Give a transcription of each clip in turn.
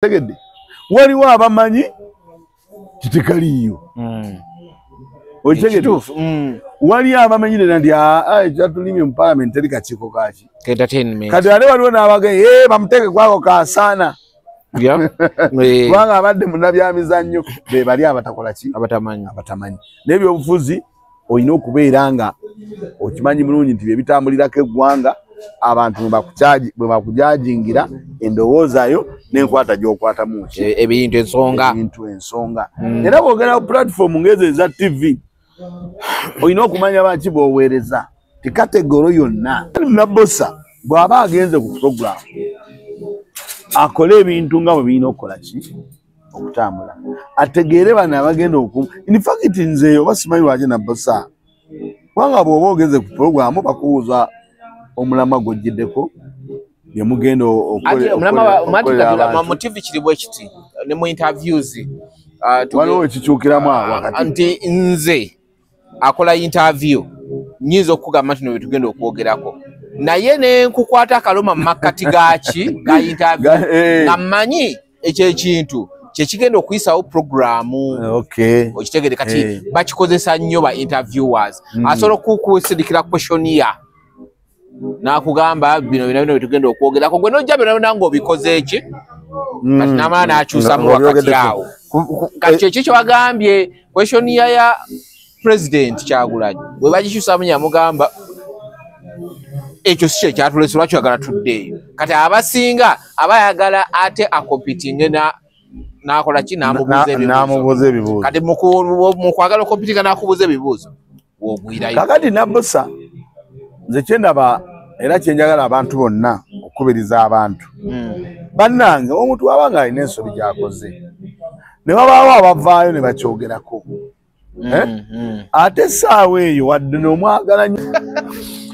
Tegedde, waliwo abamanyi titekaliiyo. Okitegedde? Waliyo abamanyi nera nti ekyatulimye mu parliament teri kakiiko kaki entertainment. Kati ate waliwo n'abagee, "Eh, bamuteeke kwako kasaana," kubanga abadde munnabyamizannyo. Be bali abatakola ki? Abatamanyi. Abatamanyi. Naye ebyobufuzi olina okubeera nga okimanyi bulungi nti byebitambulirako eggwanga, abantu bwe bakujajingira endowoozayo n'enkwata gy'okwatamu ki Ebintu, ensonga. Ebintu, ensonga. Era bwogera ku platform ng'ezo eza TV, olina okumanya baki bw'oweereza, ti category yonna. Nabosa bw'aba agenze ku program, akole ebintu nga bwe birina okukola ki okutambula, ategeere bano abagenda oku. In fact, nze oba simanyi lwaki Nabosa, kubanga bw'oba ogenze ku program, bakubuuza omulamwa gw'ojjiddeko byemugenda Ate okukolera abantu. Mu TV kiri bwe kiti, ne mu interviews, Waliwo ekikyukiramu awo wakati. Nti nze akola interview nyinza okukugamba nti no byetugenda okwogerako, naye ne nkukwata akaloma mu makkati gaki ga interview nga mmanyi ekyo ekintu kyekigenda okuyisawo programu. Okitegere? Kati bakikozesa nnyo ba interviewers. Asobola okukusindikira questionnaire n'akugamba bino bino bino byetugenda okwogerako, gwe nojja byonna byonna ng'obikoze eki. Kati n'amala n'akyusamu Nga wakati obyogeddeko. awo. Kati kyeki kyewagambye, questionnaire ya President Kyagulanyi bwe bagikyusamu, yamugamba ekyo si kyekyatulese, lwaki oyagala tuddeeyo? Kati abasinga abayagala ate acompetinge n'akola ki, n'amubuuza ebibuuzo. N'amubuuza ebibuuzo. Kati mu kwagala ocompetinga n'akubuuza ebibuuzo, wogwirayo. Kakati Nabosa, nze kyendaba era kyenjagala abantu bonna okukubiriza abantu, bannange, omuntu waba nga alina ensobi gyakoze ne wabaawo abavaayo ne bakyogerako, eh? Ate essaawa eyo wadde n'omwagala nnyo.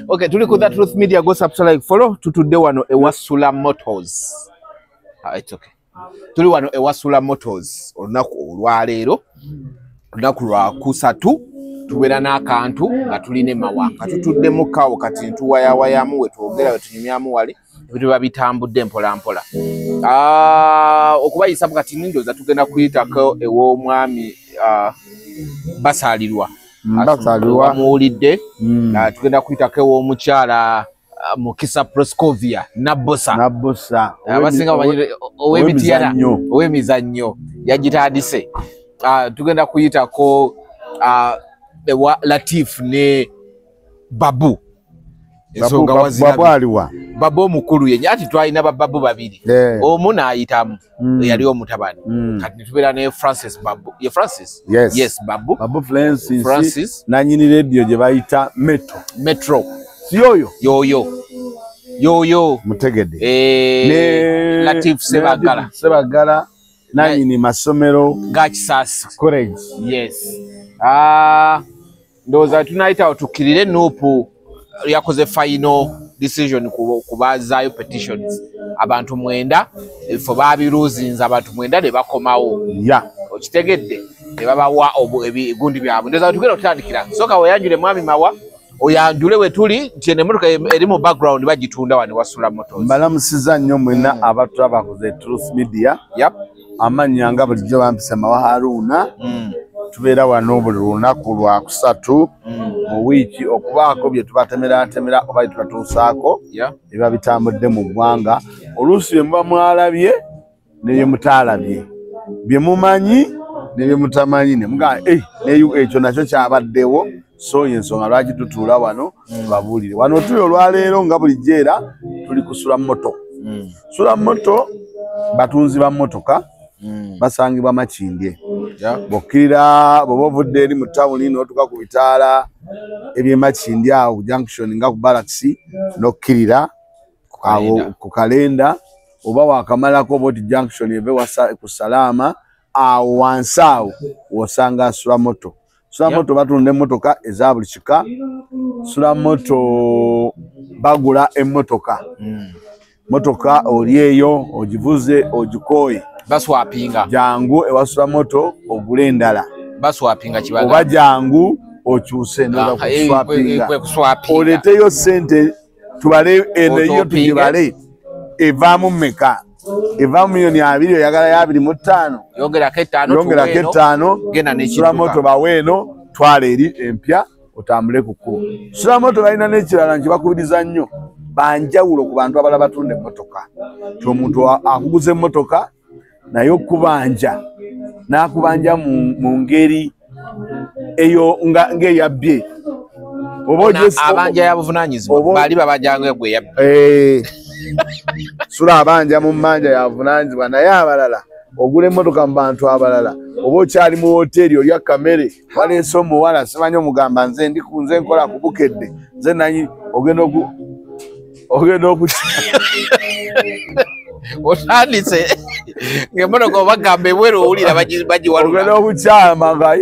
Okay, tuli ku The Truth Media. Go subscribe, like, follow. Tutudde wano ewa Sula Motors. Ah, it's okay. Tuli wano ewa Sula Motors olunaku olwaleero, olunaku lwa kusatu, tubeera n'akantu nga tulina emawa nga tutuddemu kawo. Kati ntuwayawayamu wetwogera, wetunyumyamu, wali ebintu biba bitambudde mpola mpola. Ah, okubayisamu kati nindooza tugenda kuyitako ew'omwami, ah, Basaalirwa. Basaalirwa. Bamuwulidde. Ah, tugenda kuyitako ew'omukyala, ah, Mukisa Proscovia Nabbosa. Nabbosa. Abasinga bamanyi ow'emityana. Ow'emizannyo. Ow'emizannyo yagitandise. Ah, tugenda kuyitako, ah, ewa Latif ne Babu. Ensonga wazirabye. Babu aliwa? Babu omukulu yenye ati twalina bababu babiri, omu n'ayitamu, eyali omutabani. Kati netubeera ne Francis Babu, ye Francis. Yes. Yes, Babu. Babu Francis. Francis. Nanyini rediyo gye bayita Metro. Metro. Si yoyo? Yoyo, yoyo. Mutegedde. Eh, Latif Sebagala. Latif Sebagala, nanyini masomero ga Kisaasi College. Yes. Ah, ndowooza tunayitawo tukkirire. NUP yakoze final decision ku bazaayo petitions, abantu 9, ebifo babiruzinze, abantu 9 ne bakomawo. Okitegedde? Ne babawa ebigundi byabwe. Ndowooza tugenda okutandikira. Sooka weyanjule, Mwami Mawa, oyanjule we tuli nti eno emmotoka eri mu background bagitunda wano Wasula Motors. Mbalamusiza nnyo mwenna abatulaba ku The Truth Media. Amannya nga bulijjo bampisa Mawa Haruna. Tubeera wano buli lunaku lwakusatu mu wiiki okubaako bye tubatemeratemera oba bye tubatuusaako ebiba bitambudde mu ggwanga, oluusi bye muba mwalabye ne bye mutaalabye, bye mumanyi ne bye mutamanyi, ne mugamba, "Eh, neyu ekyo nakyo kyabaddewo." So yensonga lwaki tutuula wano tubabuulire. Wano tuli olwaleero nga bulijjo era tuli kusula moto. Sula Moto batunzi ba mmotoka, basangibwa Makindye. Bw'okkirira, bw'oba ovudde eri mu tawuni n'otuuka ku bitaala eby'emakindye awo ku junction nga ku barracks, n'okkirira awo Kalenda. Ku kalenda oba wakamalako oba oti junction eve ku Salaama awo wansi awo wosanga Sula Moto. Sula Moto batunda emmotoka eza buli kika. Sula Moto bagula emmotoka. Motoka oli eyo ogivuze ogikooye, Baswapinga. jangu ewasula Moto ogule endala. Baswapinga kibaga. Oba jangu okyuse endala. Ah, eh, kuswapinga. Kwe kuswapinga. Oleeteyo sente tubale eno eyo. Otopinge. Tugibale evaamu mmeka. Eva 2,000,000 oyagala ya 25. Yongerako 5. Yongerako 5. Genda n'ekidduka. Sula Moto baweeno twala eri empya otambule ku kkubo. Sula Moto balina n'ekirala nti bakubiriza nnyo banjawulo ku bantu abalala batunda emmotoka. Nti omuntu akuguza emmotoka naye okubanja n'akubanja mu ngeri eyo ng'eyabbye. Abanja yabuvunaanyizibwa bali babanja gwe yabbye. Sula abanja mu mmanja yabuvunaanyizibwa naye abalala ogula emmotoka mu bantu abalala oba okyali mu woteeri olya kamere waleese omuwala simanyi omugamba nze ndi nze nkola ku Bukedde nze nanyi ogenda otandise ng'emmotoka obagamba ebweru owulira bagiwalula ogenda okukyama nga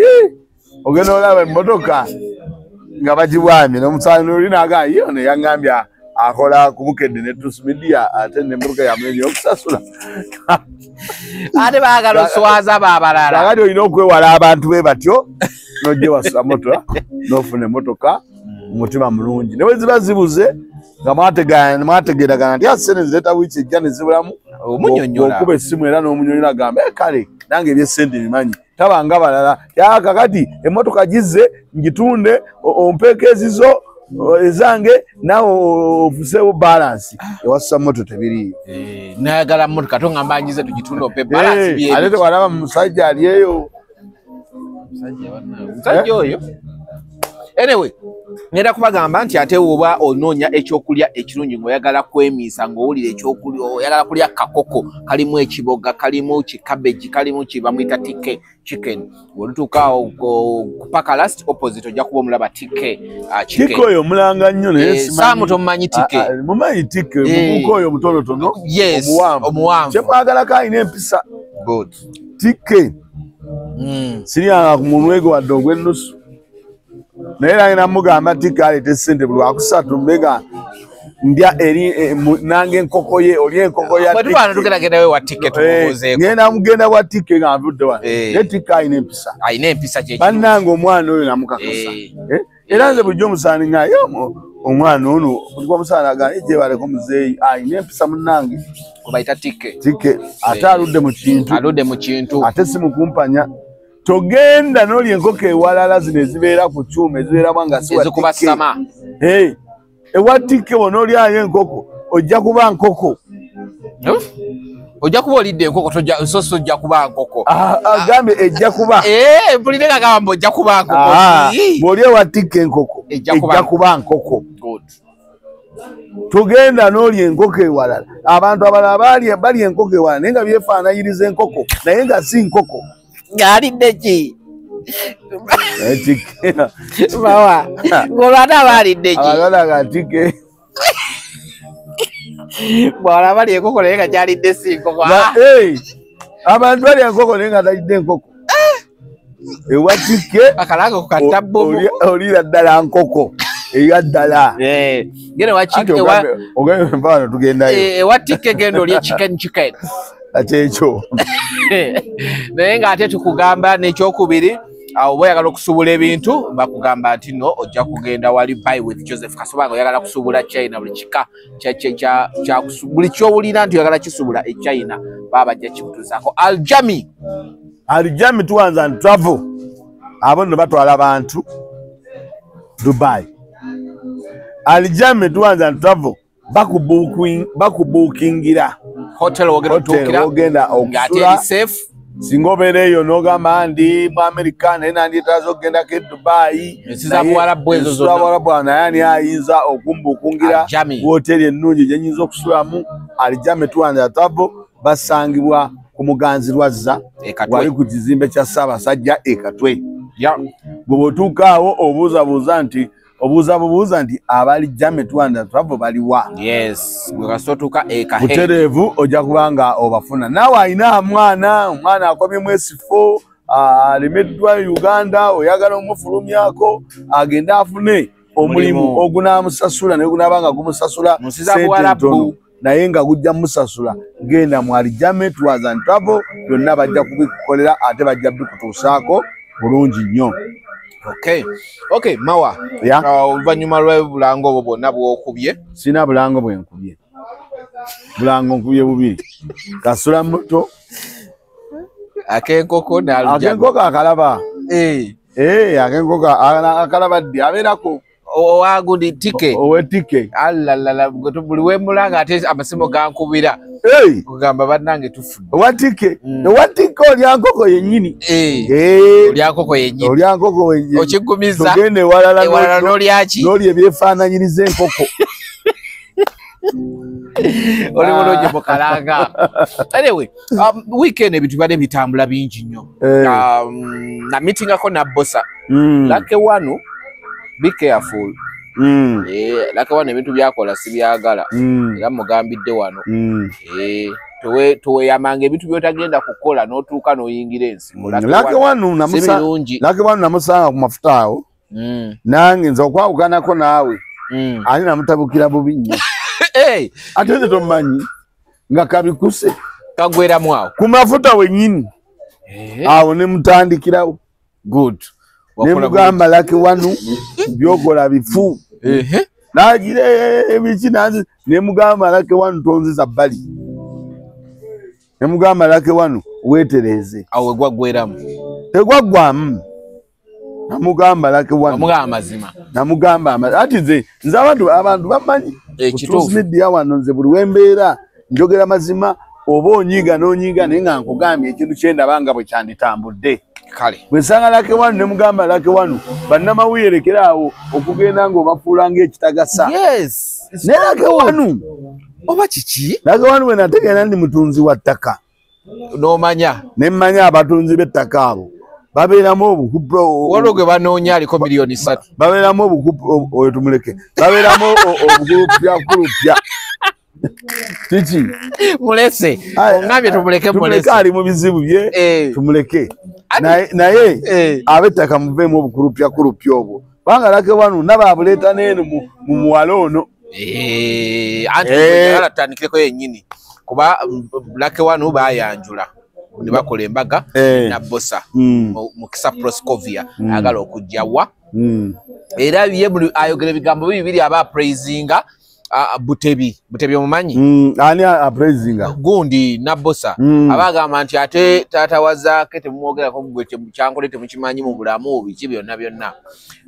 ogenda olaba emmotoka nga bagibwamye n'omusaani oli n'agamba ye ono yaŋŋambye akola ku Bukedde ne Truth Media ate n'emmotoka yamulemye okusasula. Ate baagala oswaza abalala. Kakati olina okwewala abantu be batyo n'ojja wasula motoka n'ofuna emmotoka mu mutima mulungi. Ne bwe ziba zibuze nga mwategeeragana nti ssente zireeta wiiki ejja ne zibulamu omunyonnyola. Okuba essimu era n'omunyonnyola agamba kale nange eby'essente bimanyi tabanga balala kakati emmotoka gizze ngitunde ompeeko ezizo ezange naawe ofuseewo balansi. Ewassa moto tebiriiyo. Nayagala mmotoka tongamba ngize tugitunde ompe balansi bye. Ate tewalaba musajja ali eyo. Musajja oyo. Anyway, ngenda kubagamba nti ate oba onoonya ekyokulya ekirungi ng'oyagala kwemiisa ng'owulira ekyokulya oyagala kulya kakoko kalimu ekiboga kalimu kikabeji kalimu kibamuyita TK chicken. Bw'olutuuka awo ku Paka Last opposite ojja kuba omulaba TK chicken. TK oyo mulanga nnyo naye simanyi. Saamu tomumanyi TK. Mumanyi TK muvubuka oyo mutonotono. Yes, omuwanvu. Kyemwagalako alina empisa. Good. TK. Siryanga ku munwe gwe wadde ogw'ennusu. Naye nange namugamba TK aleete ssente buli lwakusatu mbega ndya eri nange enkoko ye oli enkoko ya Bwe tuba tugeragenda wa TK tumubuuzeeko. Ngenda mugenda wa TK nga nvudde wano. Naye TK alina empisa. Alina empisa kye. Bannange omwana oyo namukakasa. Era nze bulijjo omusaani nga ye omwana ono bulijjo omusaani agamba gyebaleko muzeeyi alina empisa munnange. Gwe bayita TK. TK ate aludde mu kintu. Aludde mu kintu. Ate si mukumpanya. Togenda n'olya enkoko ewalala zino ezibeera ku kyuma ezibeeramu nga si wa TK. Ewa TK bw'onoolyayo enkoko ojja kuba nkoko. Ojja kuba olidde enkoko so ojja kuba nkoko. Agambye ejja kuba. Mpulire ng'agamba ojja kuba nkoko. Bw'olya ewa TK enkoko ejja kuba nkoko. Togenda n'olya enkoko ewalala. Abantu abalala balya enkoko ewalala naye nga byefaananyiriza enkoko naye nga si nkoko. Ng'alidde ki? Mawa, ng'olwata aba alidde ki? Abalala nga TK. Bw'olaba balya enkoko naye nga kyalidde si nkoko. Abantu balya enkoko naye nga talidde nkoko. Ewa TK akalanga ku katabbo oliira ddala nkoko. Eya ddala. Genda wa TK ogambe mpaano tugendayo. Ewa TK genda olye chicken. Ate ekyo. Naye ng'ate tukugamba n'ekyokubiri awo oba oyagala okusuubula ebintu bakugamba nti no ojja kugenda wali Buy with Joseph Kasoba nga oyagala kusuubula China buli kika buli ky'owulira nti oyagala kisuubula e China baba bajja kikutuusaako. Aljami Tours and Travel abo nno batwala abantu Dubai. Aljami Tours and Travel bakubuukingira hotel wogenda okusula singa obeera eyo n'ogamba ndi mu Amerika naye nandyetaaze okugendako e Dubai ensi za Buwarabu naye ani ayinza okumbuukungira woteeri ennungi gye nnyinza okusulamu. Aljami Tours and Travel basangibwa ku Muganzi Lwazza wali ku kizimbe kya Ssaabasajja e Katwe. Bwe bw'otuuka awo obuuzabuuza nti obuuza nti abali Jami Tours and Travel baliwa. Yes, gwe kasootuuka e Kahe. Butereevu ojja kuba nga obafuna. Naawe alina omwana akomyemu esifo alemeddwa Uganda oyagala omufulumyako agende afune omulimu ogunaamusasula naye gunaaba nga gumusasula ssente ntono naye nga gujja musasula. Genda mu Aljami Tours and Travel byonna bajja kubikukolera ate bajja bikutuusaako bulungi nnyo. Okay, Mawa. Oluvannyuma lw'obulango obwo bwonna bw'okubye. Sina bulango bwe nkubye. Bulango nkubye bubiri. Kasula moto akenkoko n'alujago. Akenkoko akalaba. Akenkoko akalaba ddi abeerako. Owagundi tike. Owe tike. Alalala buli wemulanga ate amasimu gankubira. Kugamba bannange tufudde. Owa tike. Owa tike olya nkoko yennyini. Olya nkoko yennyini. Olya nkoko yennyini. Okigumiza. Tugende ewalala n'olya ki? N'olya ebyefaananyiriza enkoko. Oli bulungi mukalanga. Anyway, weekend ebintu bibadde bitambula bingi nnyo. Na meetingako na Bosa. Lucky One, be careful. Lucky One ebintu byakola sibyagala. Era mugambidde wano. Toweyamanga ebintu by'otagenda kukola n'otuuka n'oyingira ensiko. Lucky One namusanga ku mafuta awo. Nange nze okwawukanako naawe. Ani namutabukira bubi nnyo. Ate nze tomanyi nga kabikuse kagweramu awo ku mafuta wennyini. Awo ne mutandikirawo. Good. Ne mugamba Lucky One byokola bifu. Nagira ebiki nanzi ne mugamba Lucky One tonziza bbali. Ne mugamba Lucky One weetereeze. Awo gwaggweramu. Tegwaggwamu. Namugamba Lucky One. Namugamba amazima. Namugamba amazima. Ati nze abantu bamanyi. Ekituufu. Media wano nze buli wembeera njogera mazima oba onyiiga n'onyiiga naye nga nkugambye ekintu kye ndaba nga bwe kyanditambudde. Kale. Bwe nsanga Lucky One ne mugamba Lucky One bannamawulire lekera awo okugenda ng'obafuula ng'ekitagasa. Yes. Ne Lucky One oba kiki? Lucky One bwe nategeera ndi mutunzi wa ttaka. N'omanya. Ne mmanya abatunzi b'ettaka abo. Babeeramu obukupu. Waliwo gwe banoonya aliko miliyoni 3. Babeeramu obukupu oyo tumuleke. Babeeramu obukulupya. Kiki? Mulese. Ongambye tumuleke mulese. Tumuleke ali mu bizibu bye. Tumuleke. Naye ab'ettaka muveemu obukulupya kulupya obwo. Kubanga Lucky One naba abuleeta n'eno mu muwala ono. Anti njagala tutandikireko yennyini. Kuba Lucky One baayanjula. Ne bakola embaga na Bosa Mukisa Proscovia ayagala okujja wa era ye ayogera ebigambo bibiri aba praisinga Butebi. Butebi omumanyi? Ani apraisinga? Gundi na Bosa abagamba nti ate taata wa Zaake temumwogerako gwe kyankole temukimanyi mu bulamu biki byonna byonna.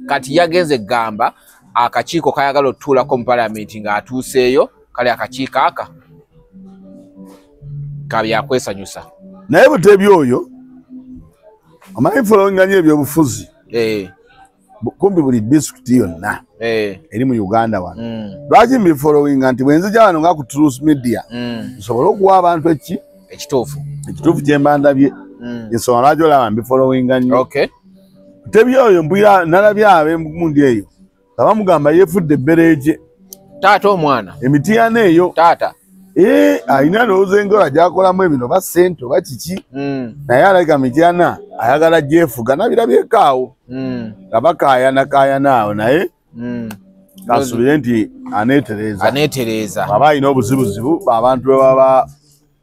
Kati yagenze gamba akakiiko kayagala otutuulako mu palamenti ng'atuuseeyo kale akakiiko aka kabyakwesanyusa. Naye Butebi oyo amanyi followinga nnyo ebyobufuzi. Kumbi buli disitulikiti yonna eri mu Uganda wano. Lwaki mbifollowinga nti bwe nzija wano nga ku Truth Media nsobole okuwa abantu ekituufu. Ekituufu kye mba ndabye. Ensonga lwaki olaba mbifollowinga nnyo. Okay. Butebi oyo mbwira nalabye ab'emugundi eyo nga bamugamba yeefudde ebbereegye. Taata omwana. Emitiyana eyo. Taata. Alina ndowooza enkola gy'akolamu ebino oba ssente oba kiki. Naye alabika Mityana ayagala gyefuga nabirabyeko awo. Nga bakaayanakaayana awo naye kasuubire nti aneetereeza. Aneetereeza. Aba alina obuzibuzibu abantu bwe baba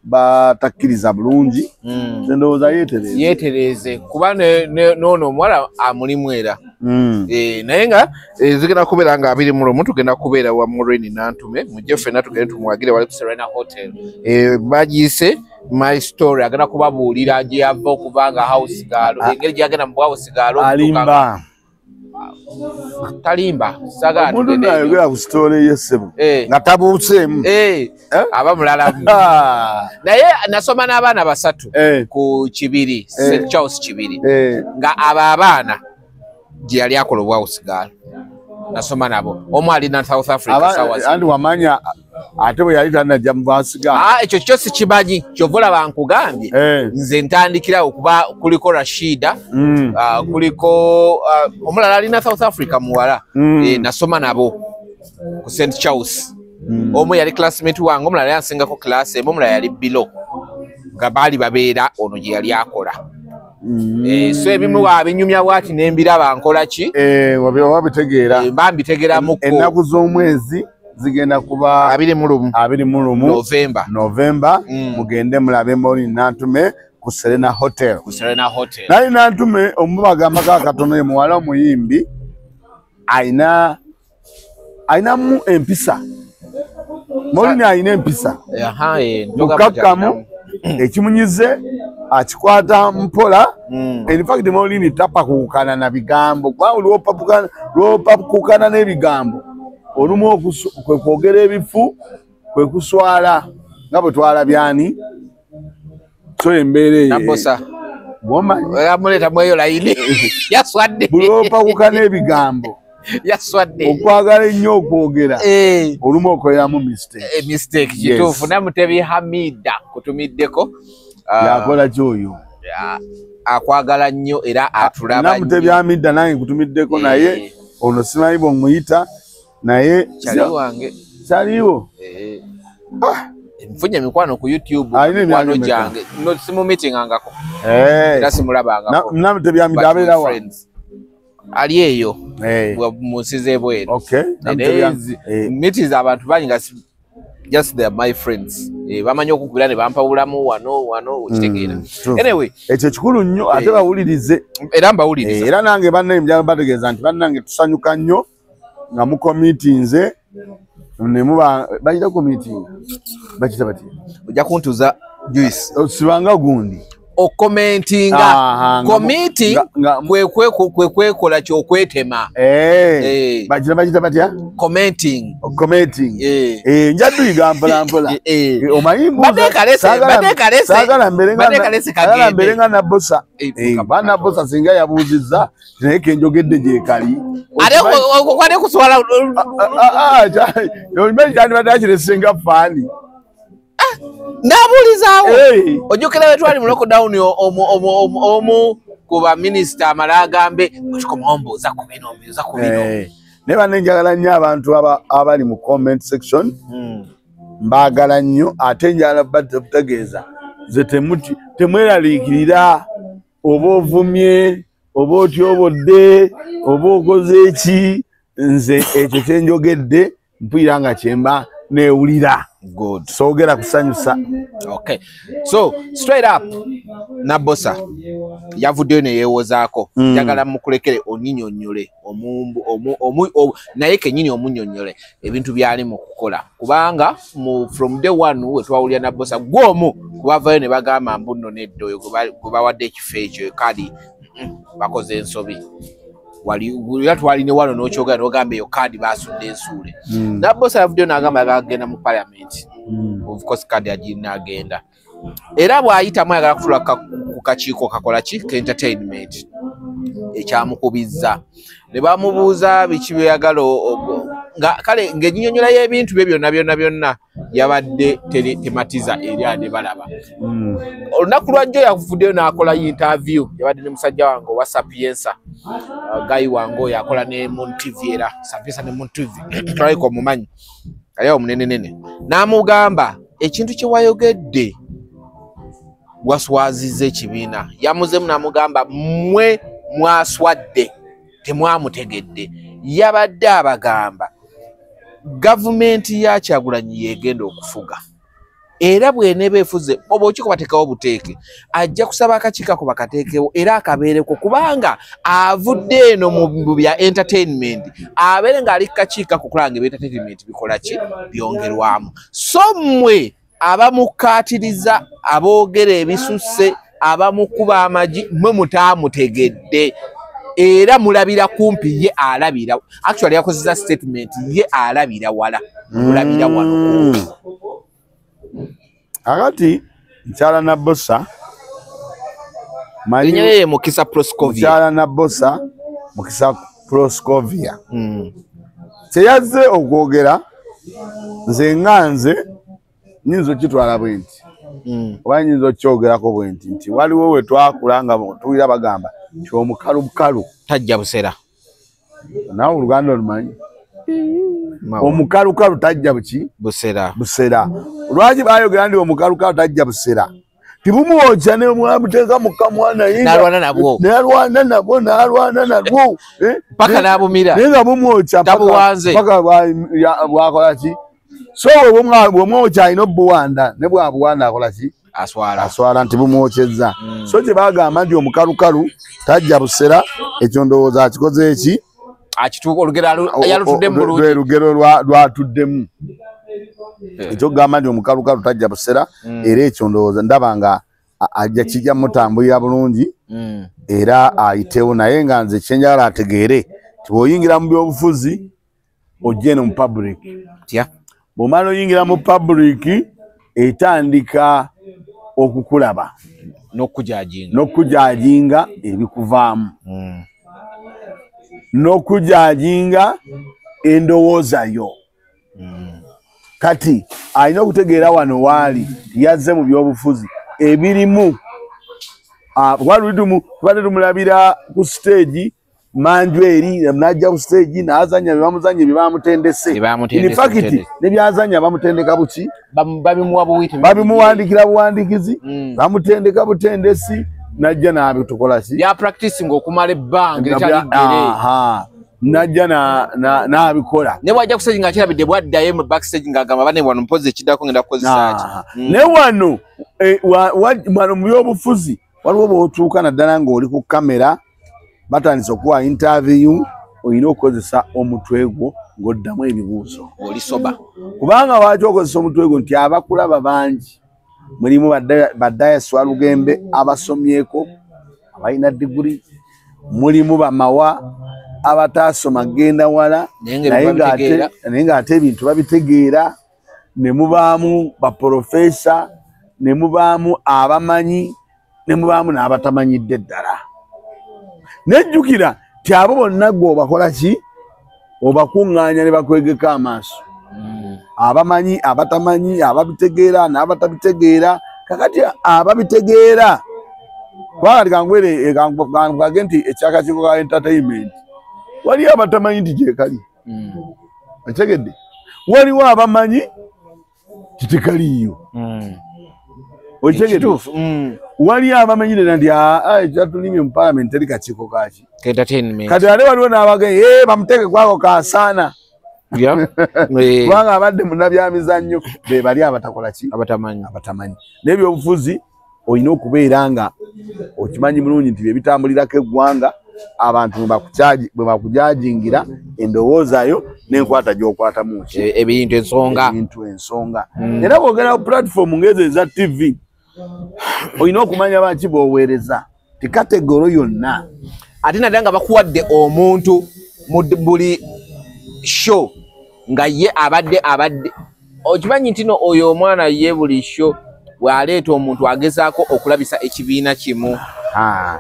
batakkiriza bulungi. Nze ndowooza yeetereeze. Yeetereeze kuba n'ono omuwala amulimu era. Naye nga zigenda kubeera nga 21 tugenda kubeera wa Maureen Nantume mujje ffenna tugende tumuwagire wali ku Serena Hotel. Bagiyise My Story agenda kubabuulira gye yava okuva nga house girl engeri gy'agenda mu house girl alimba. Talimba saga omuntu nayogera ku story ye ssebo nga tabuuseemu aba mulala. Naye nasoma n'abaana basatu ku Kibiri, St Charles Kibiri nga abo abaana gye yali akola obwa house girl nasoma nabo omu ali na South Africa sawa andi wamanya ate bwe yali tannajja mu basiga ekyo kyo sikimanyi kyova olaba nkugambye nze ntandikirawo kuba kuliko Rashida kuliko omulala alina South Africa muwala nasoma nabo ku St Charles. Omu yali classmate wange omulala yansingako class emu omulala yali below nga baali babeera ono gye yali akola. So ebimu wabinyumya bwati nembiraba nkola ki wabitegeera mba mbitegeeramuko. Ennaku z'omwezi zigenda kuba 21 November. Mugende mulabe Maureen Nantume ku Serena Hotel. Ku Serena Hotel. Naye Nantume omubagambako akatono ye muwala omuyimbi ayinamu empisa. Maureen alina empisa. Mukakkamu ekimunyize akikwata mpola. In fact Maureen tapakukana na bigambo. Kwa lwopapukana n'ebigambo olumu kwe kwogera ebifu kwe kuswala nga bwe twalabyani. So embeera eyo Nabosa amuleeta mweyo layini yaswadde. Buli lwopakukana ebigambo yaswadde okwagala ennyo okwogera olumu okoleramu mistake. Mistake kituufu. Namutebi Hamida kutumiddeko yakola kyoyo akwagala nnyo era atulaba. Namutebi Hamida nange nkutumiddeko naye ono simanyi bw'omuyita naye kyali wange kyaliwo. Nfunye emikwano ku YouTube mikwano gyange no simumeetingangako era simulabangako. Namutebi Hamida abeera wa ali eyo mu nsi z'ebweru. Meetings abantu bangi nga just they are my friends. Bamanyi okukubira ne bampawulamu wano wano okitegeera. Anyway ekyo kikulu nnyo ate bawulirize era mbawuliriza. Era nange bannaye njagala bategeeza nti bannange tusanyuka nnyo nga mukomitinze ne muba bayita committing bakita batya ojja kuntuza Juice osibanga gundi okomentinga committing kwe kwekola kyokwetema. Bakita batya commenting. Njaduyiga mpola mpola. Omanyi saagala mbere nga Nabosa. Nabosa singa yabuuzizza naye kenjogedde gyekali ate okwate kuswala kyandibadde akiresenga faani nabuulizaawo. Ojjukira bwe twali mu lockdown omu ku baminisita amala agambe okikomawo mbuuza ku bino mbuuza ku bino. Naye banne njagala nnyo abantu abali mu comment section mbaagala nnyo ate njagala bategeeza nze temweraliikirira oba ovumye oba otyobodde oba okoze eki nze ekyo kyenjogedde mpulira nga kyemba newulira. Good. Soogera kusanyusa. Okay. So straight up Nabosa yavuddeyo ne yeewozaako. Njagala mukulekere onyinyonnyole naye kennyini omunnyonnyole ebintu byali mu kukola kubanga from day one we twawulira Nabosa gw'omu kubavayo ne bagamba mbu nno nedda oyo gwe bawadde ekifo ekyo kadi bakoze ensobi. Wali twali ne wano n'okyogera n'ogamba eyo kaadi basudde ensuule. Nabosa yavuddeyo n'agamba agenda mu parliament. Of course kaadi agirina agenda. Era bw'ayitamu ayagala kutuula ku kakiiko kakola ki ka entertainment ekyamukubizza. Ne bamubuuza biki byeyagala nga kale ng'ennyonnyola y'ebintu bye byonna byonna byonna yabadde tematiza eri ane balaba. Olunaku lwajjo yavuddeyo n'akola interview yabadde ne musajja wange owa Sapiensa guy wange oyo akola ne Moon TV era Sapiensa ne Moon TV twaliko omumanyi ali awo munenenene n'amugamba ekintu kye wayogedde waswazizza ekibiina. Yamuzeemu n'amugamba mmwe mwaswadde temwamutegedde. Yabadde abagamba gavumenti ya Kyagulanyi yegenda okufuga era bw'eneeba efuze oba okiko bateekawo buteeke ajja kusaba akakiiko ako bakateekewo era akabeereko kubanga avudde eno mu bya entertainment abeere ng'ali ku kakiiko ako okulaba nga ebya entertainment bikola ki byongerwamu. So mmwe abamukkaatiriza aboogera ebisusse abamukuba amagi mmwe mutaamutegedde era mulabira kumpi ye alabira. Actually yakozesa statement ye alabira wala mulabira wano. Akati nkyala Nabosa manyi Mukisa Proscovia. Nkyala Nabosa Mukisa Proscovia kyeyazze okwogera nze nga nze nyinza okitwala bwe nti oba nyinza okyogerako bwe nti nti waliwo we twakula nga tuwulira bagamba nti omukalukalu tajja busera. Naawe Oluganda olumanyi? Omukalukalu tajja buki? Busera. Busera. Lwaki bayogera nti omukalukalu tajja busera? Tibumuwokya ne mwamuteeka mu kamwa naye n'alwana nabwo. N'alwana nabwo n'alwana nabwo. Paka n'abumira. Naye nga bumwokya paka bwakola ki? So bw'omwokya alina obuwanda ne bw'abuwanda akola ki? Aswala. Aswala nti bumwokyezza. So kye bagamba nti omukalukalu tajja busera ekyo ndowooza akikoze eki? Akituuka olugero yalutuddemu bulungi. Lwe lugero lwatuddemu. Ekyokugamba nti omukalukalu tajja busera, era ekyo ndowooza ndaba nga ajja kijja mutambulira bulungi, era ayitewo. Naye nga nze kyenjagala ategeere nti bw'oyingira mu byobufuzi ojja eno mu public, bw'omala oyingira mu public etandika okukulaba n'okujajinga ebikuvaamu, n'okujajinga endowooza yo. Kati alina okutegeera wano waali yazze mu byobufuzi ebirimu. Tubadde tumulabira ku stage manju eri, najja ku stage n'azannya bye bamuzannya bye bamutendese. In fact ne byazannya bamutendeka buki, babimuwandikira buwandikizi, bamutendeka butendesi, najja n'abitukola ki ya practicing okumala ebbanga eritali ggere, najja n'abikola. Ne bw'ajja ku stage ng'akirabidde bw'addayo mu backstage ng'agamba bane wano mpozi ekiddako ngenda kukozesa ki. Ne wano wano mu byobufuzi waliwo bw'otuuka naddala ng'oli ku kamera batandise okuwa interview, olina okukozesa omutwe gwo ng'oddamu ebibuuzo. Oli soba. Kubanga lwaki okozesa omutwe gwo nti abakulaba bangi, mulimu badayasi Walugembe abasomyeko abalina diguri, mulimu bamawa abataasoma genda wala naye ng'ate ebintu babitegeera, ne mubaamu baprofesa, ne mubaamu abamanyi, ne mubaamu n'abatamanyidde ddala. Nejjukira nti abo bonna gwe obakola ki, obakuŋŋaanya ne bakwegeka amaaso. Abamanyi, abatamanyi, ababitegeera n'abatabitegeera. Kakati ababitegeera kubanga kangwere kangwage nti ekyakakiiko ka entertainment waliwo abatamanyi nti gyekali, okitegedde? Waliwo abamanyi nti tekaliiyo, okitegedde? Waliwo abamanyi ddala nti ekyatulimye mu parliament teri kakiiko kaki kati ate waliwo n'abagenyi bamuteeke kwako kasaana, kubanga abadde munnabyamizannyo be bali abatakola ki, abatamanyi. N'ebyobufuzi olina okubeera nga okimanyi bulungi nti bye bitambulirako eggwanga, abantu bwe bakujajingira endowooza yo n'enkwata gy'okwatamu ki ebintu ensonga, ebintu ensonga. Era bw'ogenda ku platform ng'ezo eza TV olina okumanya baki bw'oweereza, ti kategoro yonna. Ate naddala nga bakuwadde omuntu mu buli show nga ye abadde okimanyi nti no oyo omwana ye buli show bw'aleeta omuntu agezaako okulabisa ekibiina kimu.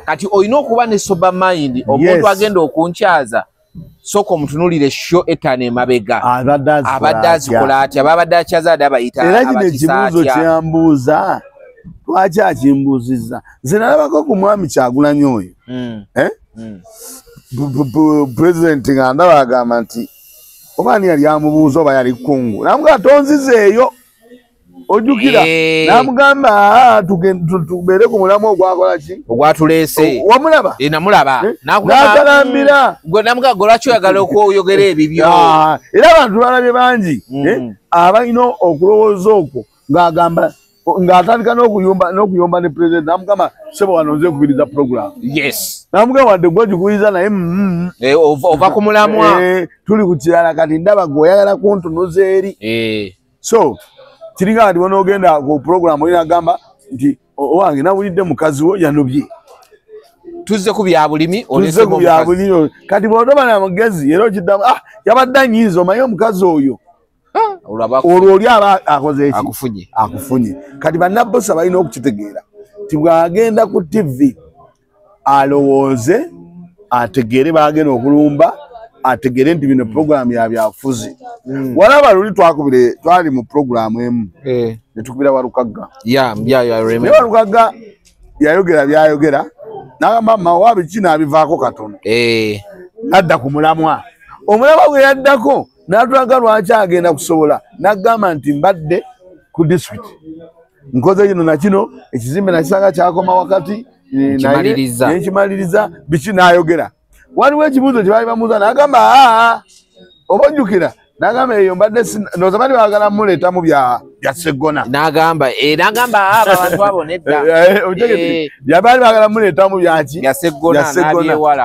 Kati olina okuba ne sober mind, omuntu agenda okunkyaza sooka omutunuulire show etaano emabega abadde azikola atya, babadde akyaza adde abayita. Era kino ekibuuzo kyambuuza lwaki akimbuuzizza, nze nalabako ku mwami Kyagulanyi oyo pulezidenti nga ndaba agamba nti oba ani yali amubuuza oba yali kungu, namugamba tonzizeeyo, ojjukira namugamba tubeere ku mulamu ogwakola ki ogwatuleese. Wamulaba? Namulaba n'akalambira namugamba gwe lwaki oyagala okweyogera ebibyo. Era abantu balabye bangi abalina okulowooza okwo ng'agamba ng'atandika n'okuyomba ne pulezidenti namugamba ssebo wano nze nkubiriza program. Yes. Namugamba wadde gwe ogikubiriza naye ova ku mulamwa, tuli ku kirala kati ndaba gwe oyagala kuntunuza eri. So kiringa kati bw'onoogenda ku program olina agamba nti owange nawulidde mukazi wo yanobye, tuzze ku bya bulimi, tuzze ku bya bulimi. Kati bw'otoba na mugezi era okiddamu yabadde anyiiza omanyi omukazi oyo olwo oli aba akoze eki akufunye. Kati bannabbosa balina okukitegeera nti bw'agenda ku TV alowooze ategeere bagenda okulumba, ategeere nti bino program ya byafuzi. Walaba luli twakubire twali mu program emu ne tukubira Walukagga. Walukagga yayogera byayogera n'agamba mawa biki n'abivaako katono, n'adda ku mulamwa. Omulamwa gwe yaddako n'atulaga lwaki agenda kusobola, n'agamba nti mbadde ku district nkoze kino na kino, ekizimbe nakisanga kyakoma wakati nekimaliriza biki n'ayogera. Waliwo ekibuuzo kye baali bamubuuza n'agamba oba ojjukira, n'agamba eyo mbadde ndowooza baali baagala muleetamu bya Sseggona, n'agamba abantu abo nedda, baali baagala muleetamu byaki bya Sseggona,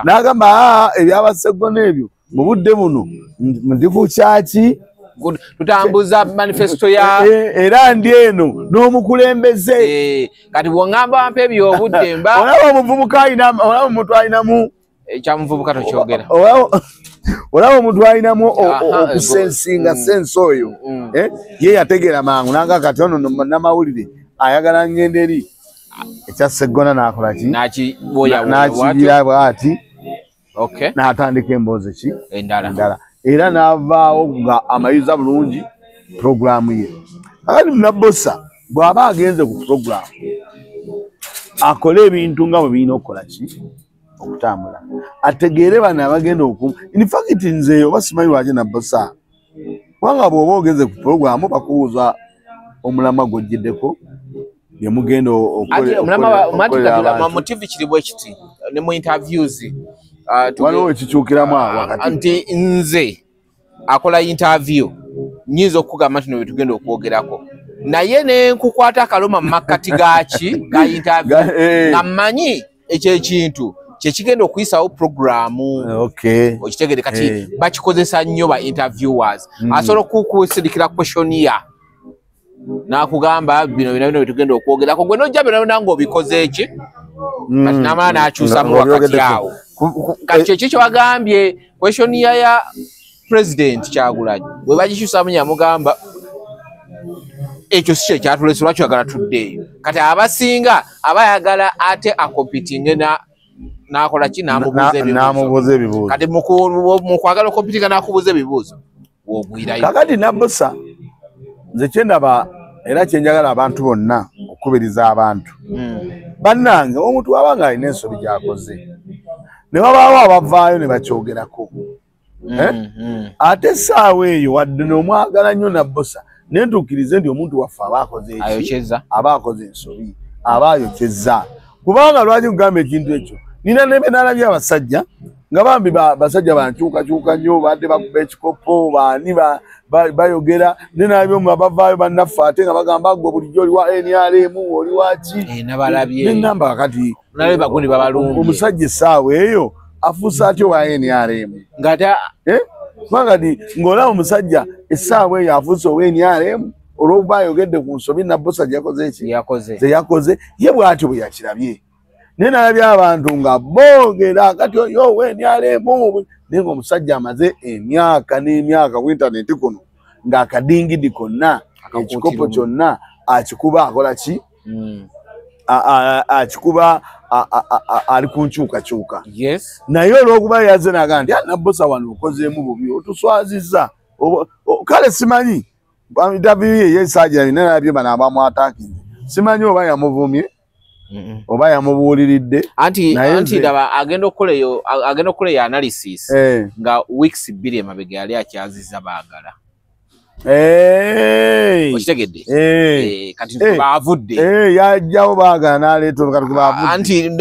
n'agamba ebyaba Sseggona ebyo mu budde buno ndi ku kyaki Tutambuza manifesto ya era ndi eno n'omukulembeze. Kati bw'ongamba mpa ebyobudde mba olaba omuvubuka alina, olaba omuntu alinamu ekyamuvubuka tokyogera, olaba omuntu alinamu okusensinga sense oyo, ye yategeera mangu nanga kati ono namawulire ayagala ngende eri ekya Sseggona n'akola ki, n'akigira bw'ati, n'atandika emboozi ki endala, era n'avaawo nga amayuza bulungi puroguraamu ye. Akati Nabbosa bw'aba agenze ku puroguraamu akole ebintu nga bwe birina okukola ki okutambula, ategeere bano abagenda oku. In fact nze oba simanyi lwaki Nabbosa, kubanga bw'oba ogenze ku puroguraamu bakubuuza omulamwa gw'ojjiddeko ne mugenda okolera mu TV kiri bwe kiti ne mu interviews waliwo ekikyukiramu awo wakati nti nze akola interview nyinza okugamba nti tugenda okwogerako naye ne nkukwata akaloma mu makkati gaki ga interview nga mmanyi ekyo ekintu kyekigenda okuyisawo programu. Okitegere kati bakikozesa nnyo ba interviewers. Asobola okukusindikira questionnaire n'akugamba bino bino bino tugenda okwogerako, gwe n'ojja byonna byonna ng'obikoze eki kati n'amala n'akyusamu wakati awo. Kati kyekyo kyewagambye questionnaire ya President Kyagulanyi bwe bagikyusamu yamugamba ekyo si kyekyatulese lwaki oyagala tuddeeyo. Kati abasinga abayagala ate akompitinge n'akola ki, n'amubuuza ebibuuzo. Kati mu kwagala okompitinga n'akubuuza ebibuuzo w'ogwirayo. Kakati Nabbosa nze kyendaba era kyenjagala abantu bonna okukubiriza abantu, bannange omuntu aba nga alina ensobi gy'akoze ne wabaawo abavaayo ne bakyogerako, ate essaawa eyo wadde n'omwagala nnyo Nabbosa naye ntuukirize nti omuntu waffe aba akoze eki, aba akoze ensobi, aba ayokyezza. Kubanga lwaki nkugamba ekintu ekyo, nina ne nalabye abasajja nga bambi basajja bankyukakyuka nnyo, badde bakuba ekikopo baani bayogera, ne nalabye omu abavaayo bannaffe ate nga bagamba gwe bulijjo oli wa NRM oli waki, ne ŋŋamba kati omusajja essaawa eyo afuuse atya owa NRM, kubanga ti ng'olaba omusajja essaawa eyo afuuse owa NRM olw'okuba ayogedde ku nsobi Nabbosa gyeyakoze eki zeyakoze, ye bw'atyo bwe yakirabye. Naye nalabye abantu nga boogera kati oyo owa NRM, naye ng'omusajja amaze emyaka n'emyaka ku intaneti kuno ng'akadingidi konna ekikopo kyonna akikuba akola ki, akikuba ali ku nkyukakyuka. Naye olw'okuba yazze n'agamba nti Nabbosa wano okozeemu bubi otuswazizza, kale simanyi interview ye yesaagira nina nalabye bano abamwataakinze, simanyi oba yamuvumye oba yamubuuliridde. Anti ndaba agenda okukola eyo analysis nga weeks 2 emabega yali akyazizza baagala. Okitegedde? Kati baavudde. Yajjawo baagala n'aleeta kati baavudde. Anti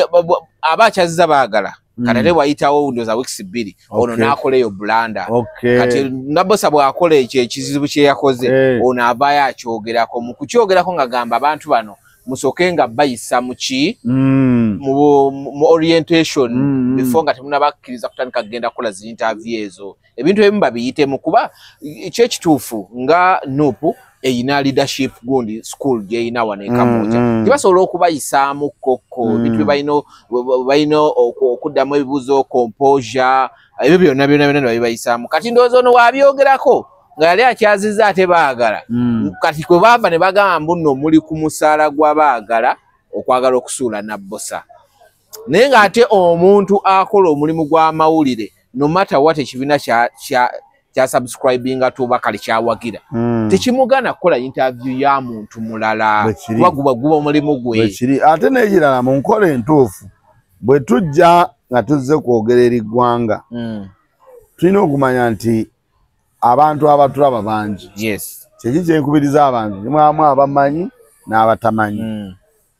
aba akyazizza baagala kati ate bw'ayitawo ndowooza weeks 2 ono n'akola eyo bulanda. Kati Nabbosa bw'akola ekyo ekizibu kye yakoze ono avaayo akyogerako, mu kukyogerako ng'agamba abantu bano musooke nga bayisa mu ki mu orientation before nga temunnabakkiriza kutandika kugenda kukola zi interview ezo. Ebintu ebimu babiyitemu kuba ekyekituufu nga NUP eyina leadership gundi school gyeyina wano e Kamwokya, tebasobola okubayisaamu kokko ebintu bye balina okuddamu ebibuuzo, composure, ebyo byonna byonna byonna babibayisaamu. Kati ndowooza ono wabyogerako nga yali akyazizza ate baagala. Kati kwe baava ne bagamba mbu nno muli ku musaala gwa baagala okwagala okusuula Nabbosa. Naye ng'ate omuntu akola omulimu gw'amawulire no matter what ekibiina kya subscribinga tuba kale kyawagira, tekimugana kukola interview ya muntu mulala kuba guba guba omulimu gwe. Ate n'ekirala mu nkola entuufu bwe tujja nga tuzze kwogera eri ggwanga, tulina okumanya nti abantu abatulaba bangi. Kyeki kyenkubiriza abantu nimwamu abamanyi n'abatamanyi.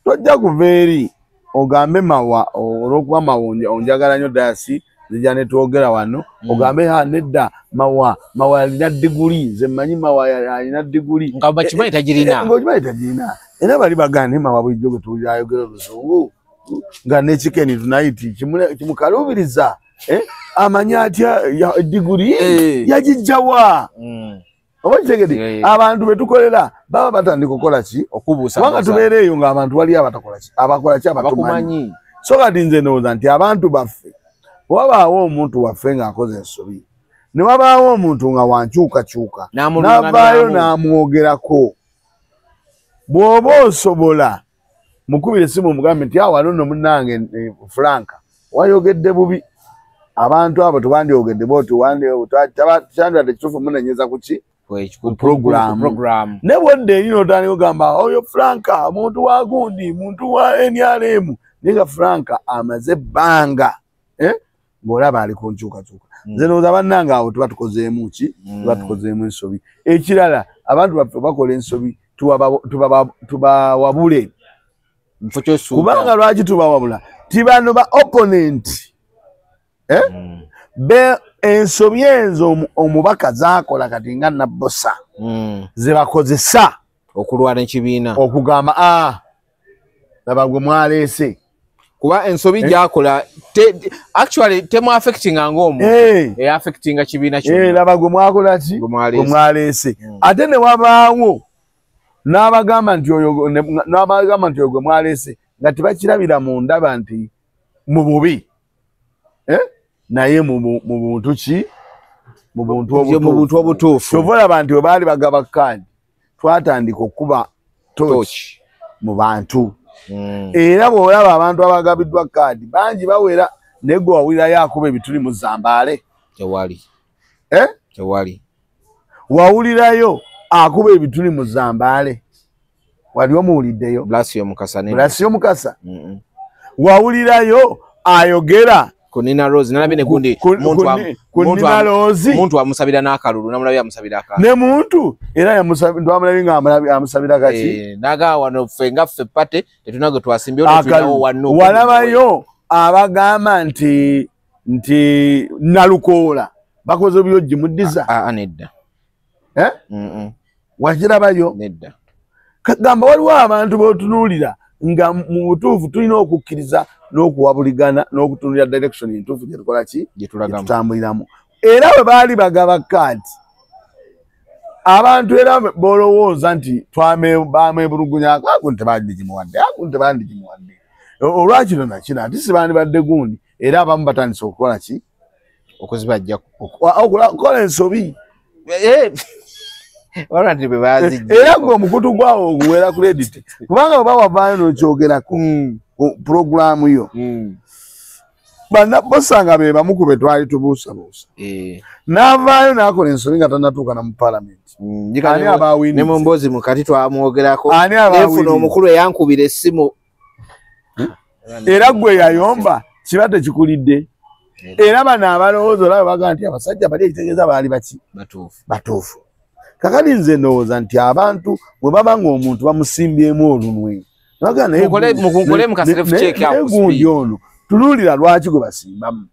Tojja kuva eri ogambe Mawa olw'okuba Mawa onjagala nnyo dasi nzija ne twogera wano, ogambe ha nedda Mawa Mawa alina diguli, nze mmanyi Mawa alina diguli nga bakimanyi tagirina, ng'okimanyi tagirina. Era bali bagamba Mawa bulijjo gwe tuwulira ayogera oluzungu nga ne Chicken Tonight kimukaluubiriza, amanyi atya diguli yagijjawa? Oba kitegedde, abantu betukolera baba batandika okukola ki? Okubuusa. Kubanga tubeera eyo ng'abantu wali abatakola ki? Abakola ki? Abatumanyi. So kati nze ndowooza nti abantu baffe, wabaawo omuntu waffe ng'akoze ensobi, ne wabaawo omuntu nga wankyukakyuka, n'avaayo n'amwogerako. Bw'oba osobola mukubire essimu omugambe nti awo nno munnange Franka wayogedde bubi, abantu abo tebandyogedde bw'otyo, kyandibadde kituufu munenyeza ku ki? Ku program. Ne bw'odda eri n'otandika ogamba oyo Franka muntu wa gundi, muntu wa NRM, naye nga Franka amaze ebbanga ng'olaba ali ku nkyukakyuka. Nze ndowooza bannange awo tuba tukozeemu ki? Tuba tukozeemu ensobi. Ekirala abantu baffe bakola ensobi tubawabule. Kubanga lwaki tubawabula? Ti bano ba opponent be ensobi enzo omubaka zaakola kati nga Nabbosa ze bakozesa okulwana ekibiina, okugamba laba gwe mwaleese. Kuba ensobi gy'akola actually temu affectinga ng'omuntu, eyaffectinga kibiina kyonna. Laba gwe mwakola ki? Gwe mwaleese. Ate ne wabaawo n'abagamba nti oyo, n'abagamba nti oyo gwe mwaleese nga tebakirabira mu ndaba nti mu bubi, naye mu buntu ki? Mu buntu obutuufu. Kyova olaba nti bwe baali bagaba kaadi twatandika okukuba tooki mu bantu. Era bw'olaba abantu abagabiddwa kaadi bangi bawera, naye gwe wawulirayo akuba ebituli mu Zambaale? Tewali. Tewali. Wawulirayo akuba ebituli mu Zambaale? Wali omuwuliddeyo? Blasio Mukasa. Blasio Mukasa. Wawulirayo ayogera ku Nina Rose? Nalabye ne gundi muntu muntu amusabira n'akalulu, namulabye amusabira akalulu. Ne muntu era twamulabye nga amusabira kaki? Naga wano ffe nga ffe pate tetunago twasimbye tulinawo wano. Walabayo abagamba nti Nalukoola bakoze byojji muddiza? Nedda. Wakirabayo? Nedda. Kagamba waliwo abantu b'otunuulira nga mu butuufu tulina okukkiriza n'okuwabuligana n'okutunuulira direction entuufu gye tukola ki? Gye tutambuliramu. Era bwe baali bagaba kaadi abantu era bolowooza nti bamwebulugunyako, agundi tebandigimuwadde, agundi tebandigimuwadde, olwakino nakino ate si bandibadde gundi. Era abamu batandise okukola ki? Okuzibajjako, okukola ensobi. Era gwe omukutu gwawo oguwera credit, kubanga bwe wavaayo n'okyogerako ku puroguraamu yo, Bannabbosa nga be bamu ku be twali tubuusabuusa, n'avaayo n'akola ensobi nga tannatuuka na mu paalamenti. Ani abaawinze? Ne mu mboozi mukati twamwogerako, nenfuna omukulu eyankubira essimu. Era gwe yayomba kiba tekikulidde. Era bano abalowooza olaba bagamba nti abasajja bali ekitegeeza baali baki? Batuufu. Kakati nze ndowooza nti abantu bwe baba ng'omuntu bamusimbyemu olunwe, gundi ono tunuulira lwaki gwe basimbamu.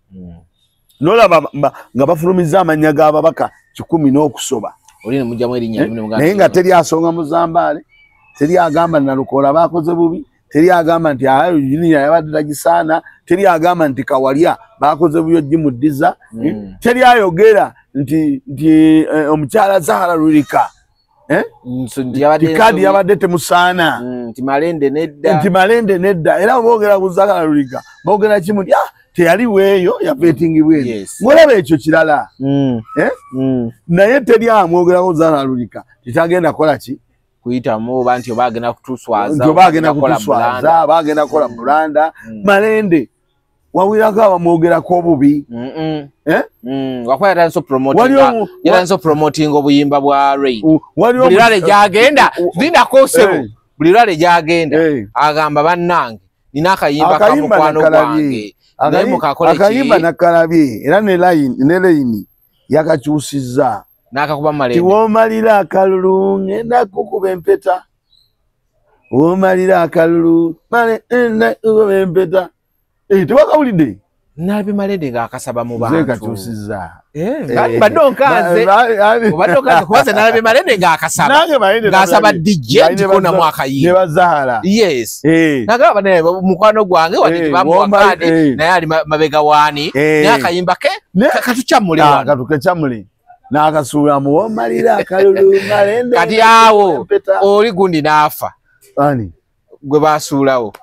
N'olaba nga bafulumizza amannya g'ababaka 100 n'okusoba, naye nga teri asonga mu Zambaale, teri agamba Nalukoola baakoze bubi, teri agamba nti Junior yabadde tagisaana, teri agamba nti Kawalya baakoze bubi ogimuddiza, teri ayogera nti omukyala Zahara Lulika kaadi yabadde temusaana, nti Malende nedda. Era boogera ku Zahara Lulika boogera kimu nti teyali weeyo yaveetingibwa eno. Ng'olaba ekyo kirala, naye teri amwogerako Zahara Lulika tetagenda kukola ki? Kuyitamu oba nti oba agenda kutuswaza, nti oba agenda kutuswaza, oba agenda kukola bulanda. Malende wawulirako abamwogerako obubi. Wakuba yatandise opromotinga obuyimba bwa Rain. Buli lwale gy'agenda, lindako ssebo, buli lwale gy'agenda agamba bannange nina akayimba ka mukwano gwange, naye mukakole ki? Akayimba nakalabye era ne layini yakakyusizza n'akakuba Malende. Tiwoomalira akalulu ngenda kukuba empeta, woomalira akalulu ngenda kukuba empeta. Tewakawulidde? Nalabye Malende ng'akasaba mu bantu. Nze kakyusizza. Badde onkanze. Obadde onkanze kuba nze nalabye Malende ng'akasaba. Ng'asaba DJ ndikonamu akayimba. Ne Bazahara. Yes. Nagamba naye mukwano gwange wadde tebamuwa kaadi naye ali mabega waani. Naye akayimba ke katukyamule wano. Katukekyamule. N'akasuulamu womalira akalulu malende. Kati awo oli gundi n'afa. Ani? Gwe basuulawo.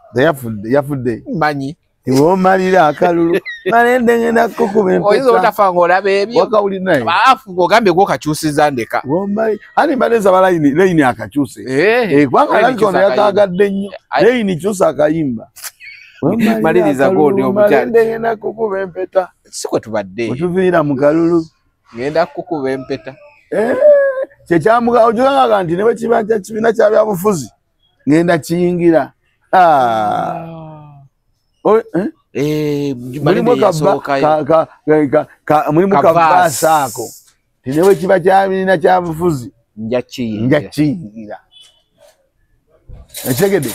Yafudde. Mmanyi. Womalira akalulu malende ngenda kukuba empeta. Oyinza obutafa ng'olaba ebyo. Wakawuli naye. Afu ng'ogambye gw'okakyusiza ndeka. Womali. Ani mbadde nsaba layini akakyuse. Kubanga alabika ono yakaagadde nnyo. Layini kyusa akayimba. Maliriza gundi omukyala. Malende ngenda kukuba empeta. Si kwe tubadde. Otuviira mu kalulu. Ngenda kukuba empeta. Kyekyamuga ojulanga nti ne bwe kiba kya kibiina kya byabufuzi ngenda kiyingira. Mulimu kavaasi ako nti ne bwe kiba kya bibiina kya bufuzi nja kiyingira. Ekitegedde?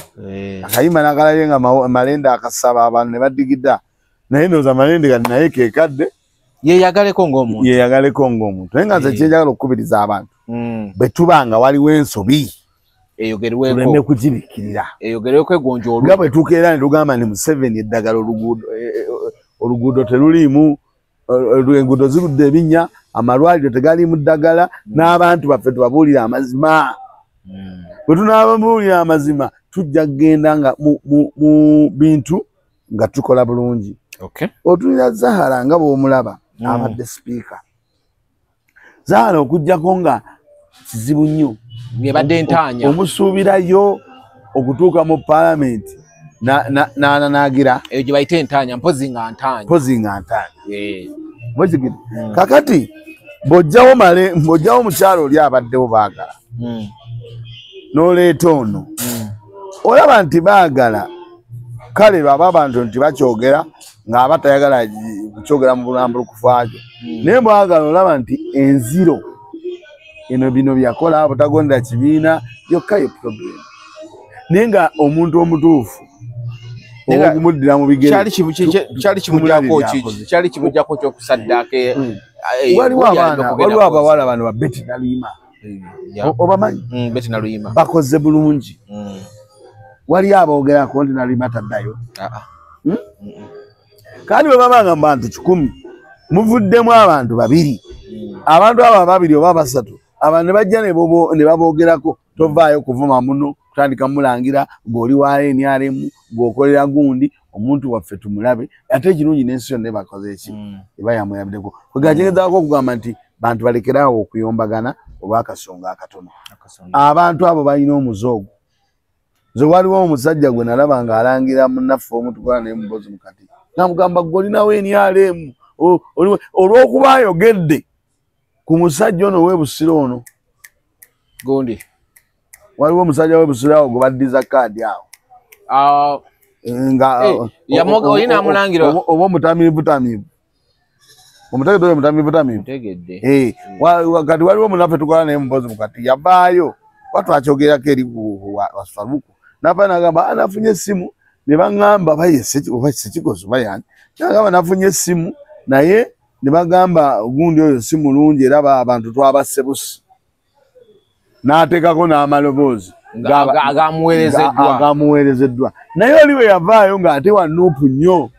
Akayimba n'akalabye nga Malende akasaba abantu ne badigida, naye ndowooza Malende kati naye keekadde. Yeeyagaleko ng'omuntu. Yeeyagaleko ng'omuntu. Naye nga nze kyenjagala okukubiriza abantu, bwe tuba nga waliwo ensobi eyogerweko, tuleme kugibikkirira. Eyogerweko egonjoolwe. Nga bwe tukeera ne tugamba nti Museveni eddagala oluguudo teruliimu, enguudo zirudde ebinnya, amalwaliro tegaliimu ddagala, n'abantu baffe tubabuulire amazima. Bwe tunaababuulira amazima tujja kugenda nga mu bintu nga tukola bulungi. Otunira Zahara nga bw'omulaba abadde sipiika. Zahara okuggyako nga kizibu nnyo. Ebadde ntaanya. Omusuubirayo okutuuka mu paalamenti n'ananaagira. Eyo gye bayita entaanya, mpozzi nga ntaanya. Mpozzi nga ntaanya. Kakati bw'oggyawo omukyala oli abaddewo baagala, n'oleeta ono, olaba nti baagala, kale baba abantu nti bakyogera ng'aba tayagala kukyogera mu bulambulukufu akyo, naye bwagala olaba nti enziro eno bino byakola butagondera kibiina yokka ye problem. Naye nga omuntu omutuufu okumuddira mu bigere kyali kimuggyako ky'okusaddaaka. Waliwo abaana, waliwo abawala bano ba Betty Naluyima. Obamanyi? Betty Naluyima bakoze bulungi. Waliyo aboogerako nti Naluyima taddayo. Kandi bwe baba nga mu bantu 100 muvuddemu abantu 2, abantu abo 2 oba 3 abantu ne bajja ne baboogerako, tovaayo kuvuma muno, kutandika mulangira ng'oli wa NRM, ng'okolera gundi, omuntu waffe tumulabe. Ate ekirungi n'ensi yonna ebakoze eki eba yamwerabiddeko. Kwegajegezaako okugamba nti bantu balekeraawo okuyombagana oba akasonga akatono. Abantu abo balina omuze ogwo. Nze waliwo omusajja gwe nalaba ng'alangira munnaffe omu tukola naye mubozi mukati, namugamba gwe olinawo NRM olw'okuba ayogedde ku musajja ono ow'e Busiro ono. Gundi. Waliwo omusajja w'e Busiro awo gwe baddiza kaadi awo. Olina amulangira. Oba omutamiivu tamiivu. Omutegedde oyo mutamiivu tamiivu. Ntegedde. Kati waliwo munnaffe tukola naye mubozi mukati yavaayo, watwakyogerako eri Wasfaruku. Nava n'agamba nafunye essimu ne baŋŋamba oba Ssekikozi oba yani. N'agamba nafunye essimu naye ne bagamba gundi oyo si mulungi era abantu twabasse busi. N'ateekako n'amaloboozi agamuweerezeddwa. Naye oli we yavaayo ng'ate wa Nuupu nnyo.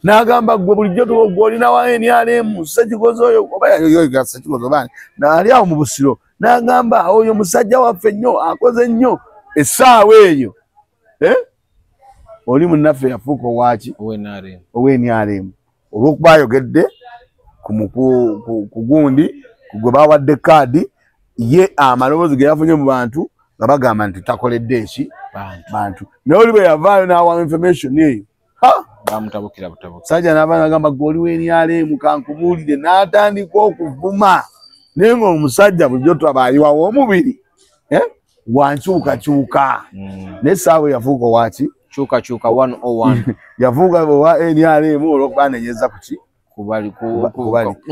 N'agamba ggwe bulijjo gwe olina wa NRM Ssekikozi oyo oba Ssekikozi oba ani, ali awo mu Busiro. N'agamba oyo musajja waffe nnyo akoze nnyo essaawa eyo. Oli munnaffe yafuuka owaaki? Ow'NRM. Olw'okuba ayogedde ku gundi gwe bawadde kaadi ye amaloboozi ge yafunye mu bantu nga bagamba nti takoledde eki bantu. Naye oli bwe yavaayo n'awa information eyo, bamutabukira butabuki. Sajja n'ava n'agamba gwe oli w'NRM kankubuulire, n'atandika okuvuma. Naye ng'omusajja bulijjo twaba ayiwawo omubiri wankyukakyuka. Naye essaawa yafuuka owaaki? Kyukakyuka 101. Yafuuka owa NRM olw'okuba anenyeza ku ki? Kubali.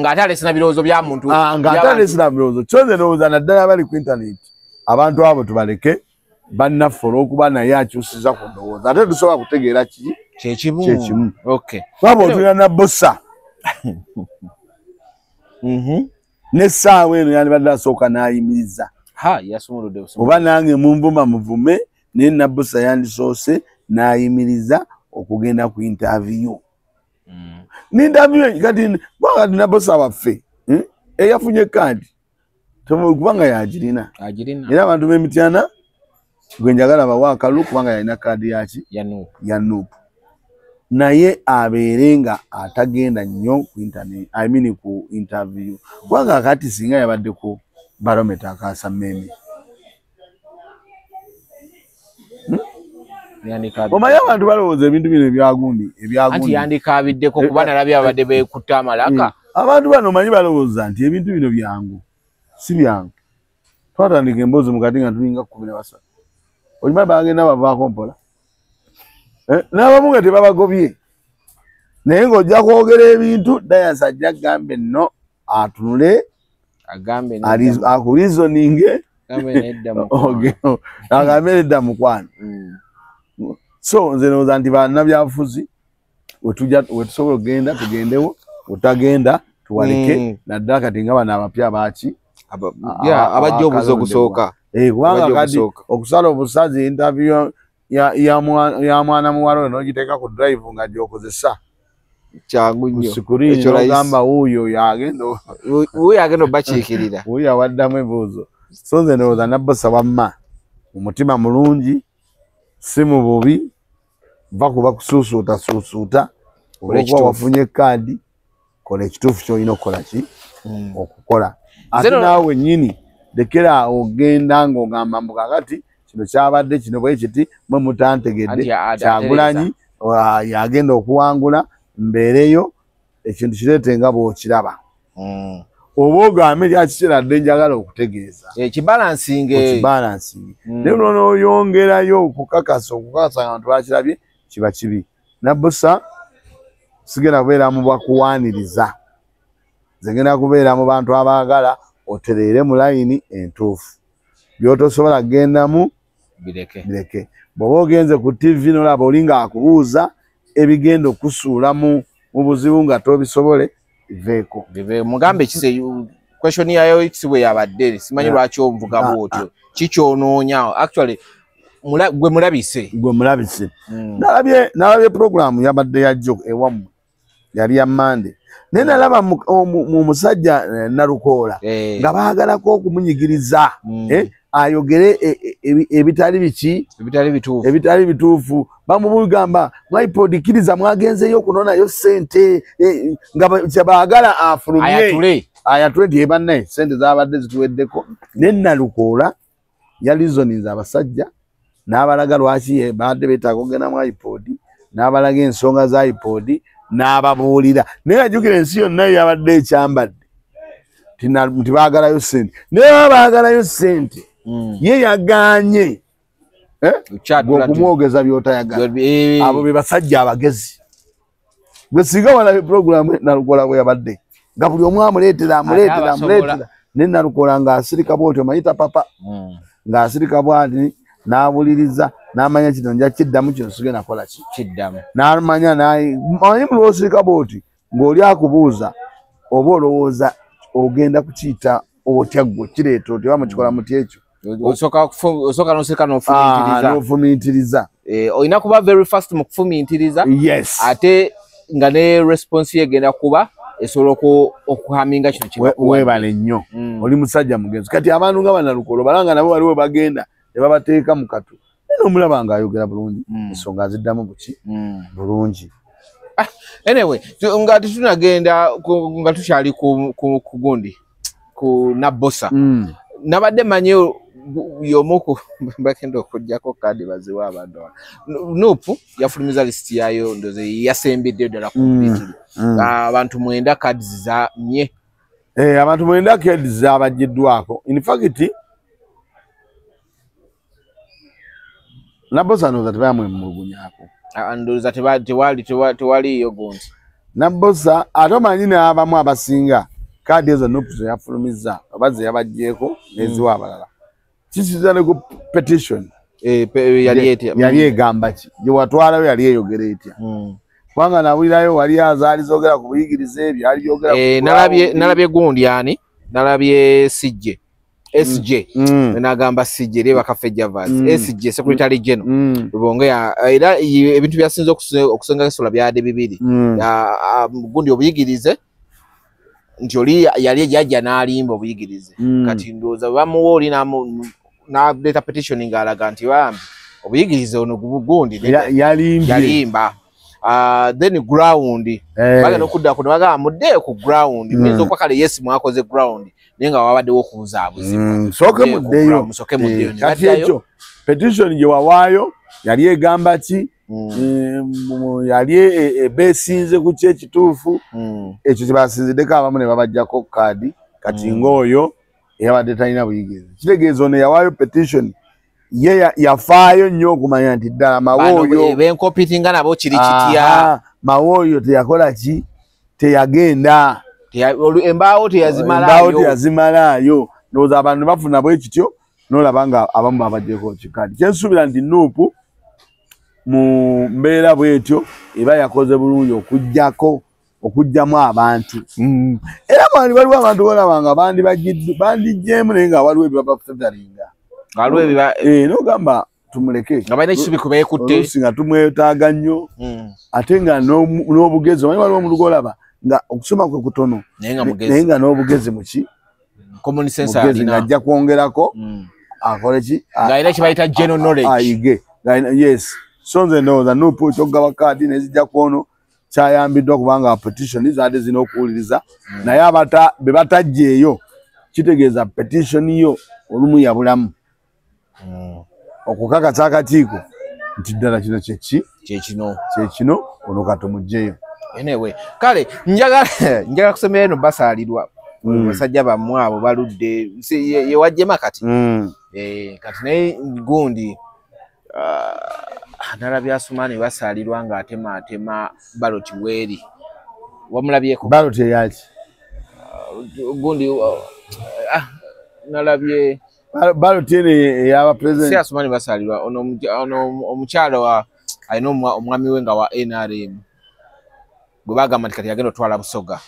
Ng'ate alese na birowoozo bya muntu. Ng'ate alese na birowoozo. Kyo nze ndowooza naddala abali ku internet, abantu abo tubaleke bannaffe olw'okuba naye akyusiza ku ndowooza. Ate tusobola kutegeera ki? Kyekimu. Kyekimu. Okay. Waba otulina na Bosa. N'essaawa eno yandibadde asooka n'ayimiriza. Oba nange munvuma muvume, naye Nabbosa yandisoose n'ayimiriza okugenda ku interview. N'interview kati Nabbosa waffe Eyafunye kaadi kubanga yagirina. Era abantu b'Emityana gwe njagala bawa akalulu kubanga yalina kaadi yaki ya NUP. Naye abeere nga atagenda nnyo ku internet, I mean ku interview, kubanga kati singa yabadde ku barometer akasa mmeme. Omanyi abantu balowooza ebintu bino ebyagundi anti yandikabiddeko kuba nalabye abadde beekutta amalaka. Abantu bano omanyi balowooza nti ebintu bino byangu, si byangu. Twatandika emboozi mukati nga tulinga 13. Omanyi bagenda bavaako mpola, n'abamu nga tebabagobye, naye ng'ojja kwogera ebintu Dayasi ajja agambe nno atunule akureasoninge agambe nedda mukwano. So nze ndowooza nti bannabyabufuzi wetusobola okugenda tugendewo, otagenda tuwaleke, naddala kati nga bano abapya baaki abajja obuzi ogusooka. Kubanga kati okusala obusazi interview ya mwana muwala oyo n'ogiteeka ku drive nga gy'okozesa kyangu nnyo n'ogamba wuuyo yagenda obakiikirira, wuuyo awaddamu ebibuuzo. So nze ndowooza Nabbosa wamma omutima mulungi, si mu bubi, va kuba kusuusuuta suusuuta, olwokuba wafunye kaadi, kola ekituufu ky'olina okukola ki okukola. Ate naawe wennyini lekera ogenda ng'ogamba mbu kakati kino kyabadde kino bwe kiti mwe mutantegedde, Kyagulanyi yagenda okuwangula mbeereyo, ekintu kireete nga bw'okiraba. Oba ogambe lyakikiradde njagala okutegeeza ekibalansinge. Naye n'oyongerayo okukakasa abantu bakirabye kiba kibi. Nabbosa sigenda kubeera mu bakuwaaniriza, nze ngenda kubeera mu bantu abaagala otereere mu layini entuufu, by'otosobola kugendamu bireke. Bw'oba ogenze ku TV n'olaba oli ng'akubuuza ebigenda okusuula mu buzibu nga tobisobole, biveeko. Mugambe kise question yayo si bwe yabadde, simanyi lwaki onvuga bw'otyo, kikyonoonya. Actually gwe mulabise. Nalabye program yabadde yajjo ewammwe, yali ya Mande, naye nalaba mu musajja Nalukoola nga baagalako okumunyigiriza ayogere ebitali biki ebitali bituufu. Bamubugamba iPod kkiriza mwagenzeyo okunonayo ssente, nga kyebaagala afulumye ayatule nti bannaye ssente zaabadde zituweddeko. Ne Nalukoola yalizoninze abasajja n'abalaga lwaki baadde beetaaga okugenda mu iPod, n'abalaga ensonga za iPod n'ababuulira. Naye ajjukira ensi yonna yabadde ekyambadde nti baagalayo ssente, naye baba baagalayo ssente ye yagaanye okumwogeza by'otayagala. Abo be basajja abagezi. Gwe singa walabye puroguramu Nalukoola bwe yabadde nga buli omu amuleetera amuleetera, naye Nalukoola ng'asirika bw'otyo omanyi tapapa, ng'asirika bw'ati n'abuliriza n'amanya kino nja kiddamu kino sigenda kukola ki kiddamu, n'amanya manyi mulw'osirika bw'oti ng'oli akubuuza oba olowooza ogenda kukiyita otya ggwe kireeta otya oba mukikola mutya ekyo. Osooka n'osirika n'ofumiitiriza. Olina kuba very fast mu kufumiitiriza. Yes. Ate nga ne response ye egenda kuba esobola okuhaminga kino kibakuwa. Weebale nnyo. Oli musajja mugenzi. Kati abantu nga Bannalukoola balanga nabo waliwo bagenda ne babateeka mu katu. Naye n'omulaba ng'ayogera bulungi, ensonga aziddamu buki bulungi. Anyway, nga tetunagenda nga tukyali ku gundi ku Nabbosa. Nabadde manyi y'omu ku bagenda okuggyako kaadi baziwe abantu. NUP yafulumiza lisiti yayo ndowooza yasembeddeyo ddala completely. Abantu 9 kaadi zamye. Abantu 9 kaadi zabaggyiddwako. In fact Nabbosa ndowooza tebaamwemulugunyaako. Ndowooza tewaliiyo gundi. Nabbosa ate omanyi n'abamu abasinga kaadi ezo NUP ze yafulumizza oba ze yabaggyeeko n'eziwa abalala. Kikiza ne ku petition yali egamba ki gye watwalayo yali eyogera etya? Kubanga nawulirayo wali azaali zoogera ku buyigirize byali byogera. Nalabye gundi ani? Nalabye CJ. SJ nagamba CJ reba Cafe Javas SJ Secretary General Rubongo era ebintu byasinze okusenga sola byade bibiri gundi obuyigirize Nti oli yali yajja n'alimba obuyigirize. Kati ndowooza bamuwa oli n'aleeta petition ng'alaga nti bambi obuyigirize ono gundi yalimba. Then ground bagenda okudda kuno bagamba muddeeyo ku ground. Muyinza okuba kale yes mwakoze ground naye nga wabaddewo okubuzaabuzibwa. Sooke muddeeyo. Musooke muddeeyo. Kati ekyo petition gye wawaayo yali egamba ki? Yali ebeesinze ku ki ekituufu? Ekyo kye basinziddeko abamu ne babaggyako kaadi. Kati ng'oyo eyabadde talina buyigirize. Kitegeeza ono yawaayo petition ye yafaayo nnyo okumanya nti ddala Mawoyo benkopitinga nabo kiri kitya. Mawoyo teyakola ki? Teyagenda. Embaawo teyazimalaayo. Ndowooza abantu bafuna bwe kityo n'olaba nga abamu babaggyeko kikaadi. Kyensuubira nti NUP mu mbeera bw'etyo eba yakoze bulungi okuggyako okuggyamu abantu. Era waliwo abantu bolaba nga bandiggyemu naye nga waliwo ebibabafevaringa. N'ogamba tumuleke. Nga balina ekisubi kwe beekutte. Oluusi nga tumwetaaga nnyo. Ate nga n'obugezi, omanyi waliwo omuntu gw'olaba nga okusoma kwe kutono naye nga n'obugezi muki? Common sense alina. Ng'ajja kwongerako akole ki? Ng'alina kye bayita general knowledge. Ayige. Yes. So nze ndowooza NUP ekyokugaba kaadi nezijja kwono kyayambiddwa kubanga petition zaadde zirina okuwuliriza. Naye be batajja kitegeeza petition yo olumu yabulamu. Okukakasa akakiiko nti ddala kino kyeki? Kyekino ono katumuggyeyo. Anyway, kale njagala kusomera eno basaalirwa. Basajja bammwe abo baludde yewajjema kati. Kati naye gundi nalabye Asumani basaalirwa ng'atemaatema ballot weeri. Wamulabyeko? Ballot eyaki? Gundi nalabye ballot eno ey'aba president. Si Asumani basaalirwa ono omukyala alina omwami we nga wa NRM gwe bagamba nti kati yagenda otwala Busoga.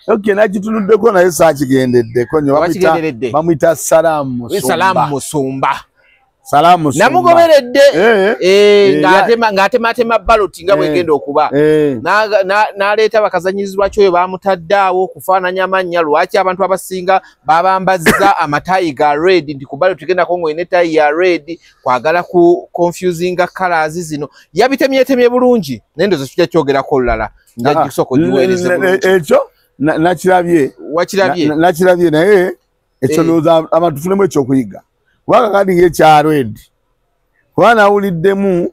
Okay, nakitunuddeko naye saakigendeddeko nnyo. Bamuyita Salaamu Musumba. Salaamu Musumba. Namugoberedde ng'atematema ballot nga bwegenda okuba. N'aleeta bakazanyizi lwaki oyo bamutadde awo okufaananya amannya, lwaki abantu abasinga babambazza amatayi ga red nti ku ballot tugendako ng'olina ettaayi ya red kwagala ku confusinga colours zino. Yabitemyetemye bulungi naye ndowooza tujja kyogerako olulala. Nja kusooka ogiweereze bulungi. Ekyo nakirabye. Wakirabye? Nakirabye naye ekyo ndowooza abantu tufunemu ekyokuyiga. Kubanga kati ng'ekya red kuba nawuliddemu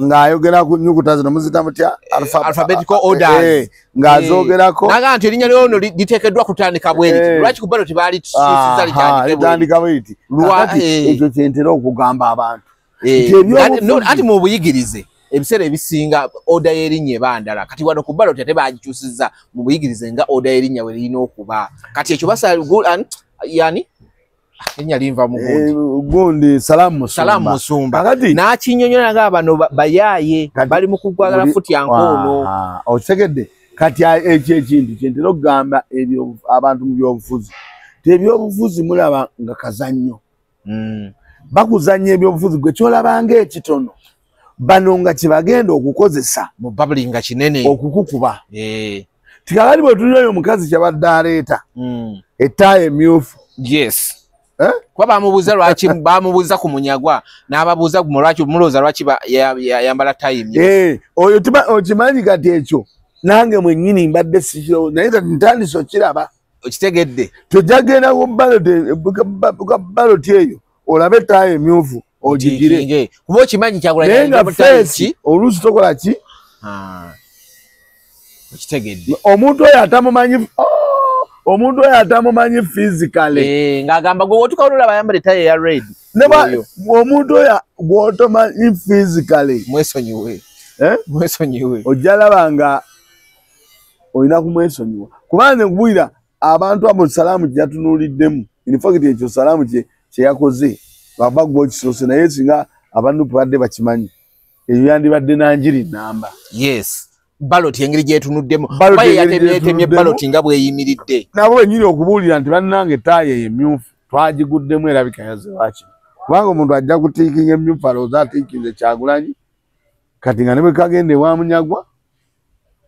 ng'ayogera ku nnyukuta zino muzita mutya alphabetical orders ng'azoogerako naga nti erinnya lyono liteekeddwa kutandika bwe riti. Lwaki ku ballot baalitukyusiza litandike bwe riti? Ekyo kye ntera okugamba abantu. Anti mu buyigirize ebiseera ebisinga order y'erinnya eba ndala. Kati wano ku ballot ate baagikyusizza mu buyigirize nga order y'erinnya we lirina okuba. Kati ekyo yani erinnya linva mu gundi Salaamu Musumba. N'akinnyonnyola nga bano bayaaye bali mu kugwagala futi ya nkono. Okitegedde? Kati ekyo ekintu kye ntera okugamba abantu mu byobufuzi. Nti ebyobufuzi mulaba nga kazannyo. Bakuzannya ebyobufuzi gwe ky'olaba ng'ekitono bano nga kye bagenda okukozesa mu babuli nga kinene okukukuba. Tikakati bwe tulinayo omukazi kyabadde aleeta ettaayi emyufu. Yes. Kuba bamubuuza lwaki bamubuuza ku Munyagwa n'ababuuza lwaki mulowooza lwaki yayambala ttaayi emyufu. Oyo okimanyi kati ekyo nange mwennyini mbadde sikirowooza naye kati ntandise okiraba. Okitegedde? Tojja kugenda ku ballot eyo olabe ettaayi emyufu ogigire. Kuba okimanyi Kyagulanyi naye nga feesi oluusi tokola ki? Okitegedde. Omuntu oyo atamumanyi omuntu oyo atamumanyi physically ng'agamba gwe wotuka olulaba ayambala ettaayi eya red. Omuntu oyo gw'otomanyi physically mwesonyiwe. Mwesonyiwe. Ojja laba nga olina kumwesonyiwa. Kubanga nze nkubuulira abantu abo Salaamu gye yatunuuliddemu. In fact ekyo Salaamu kye yakoze bava gwe okisoose naye singa abantu badde bakimanyi eyo yandibadde nanjiri namba. Yes. Ballot engeri gyetunuddemu. Yatemye ballot nga bweyimiridde. Nabo bennyini okubuulira nti bannange ettaayi eyo emyufu twagiguddemu erabika yazze lwaki. Kubanga omuntu ajja kutiikinga emyufu alowooza atiikinze Kyagulanyi kati nga ne bwe kagenda ewa Munyagwa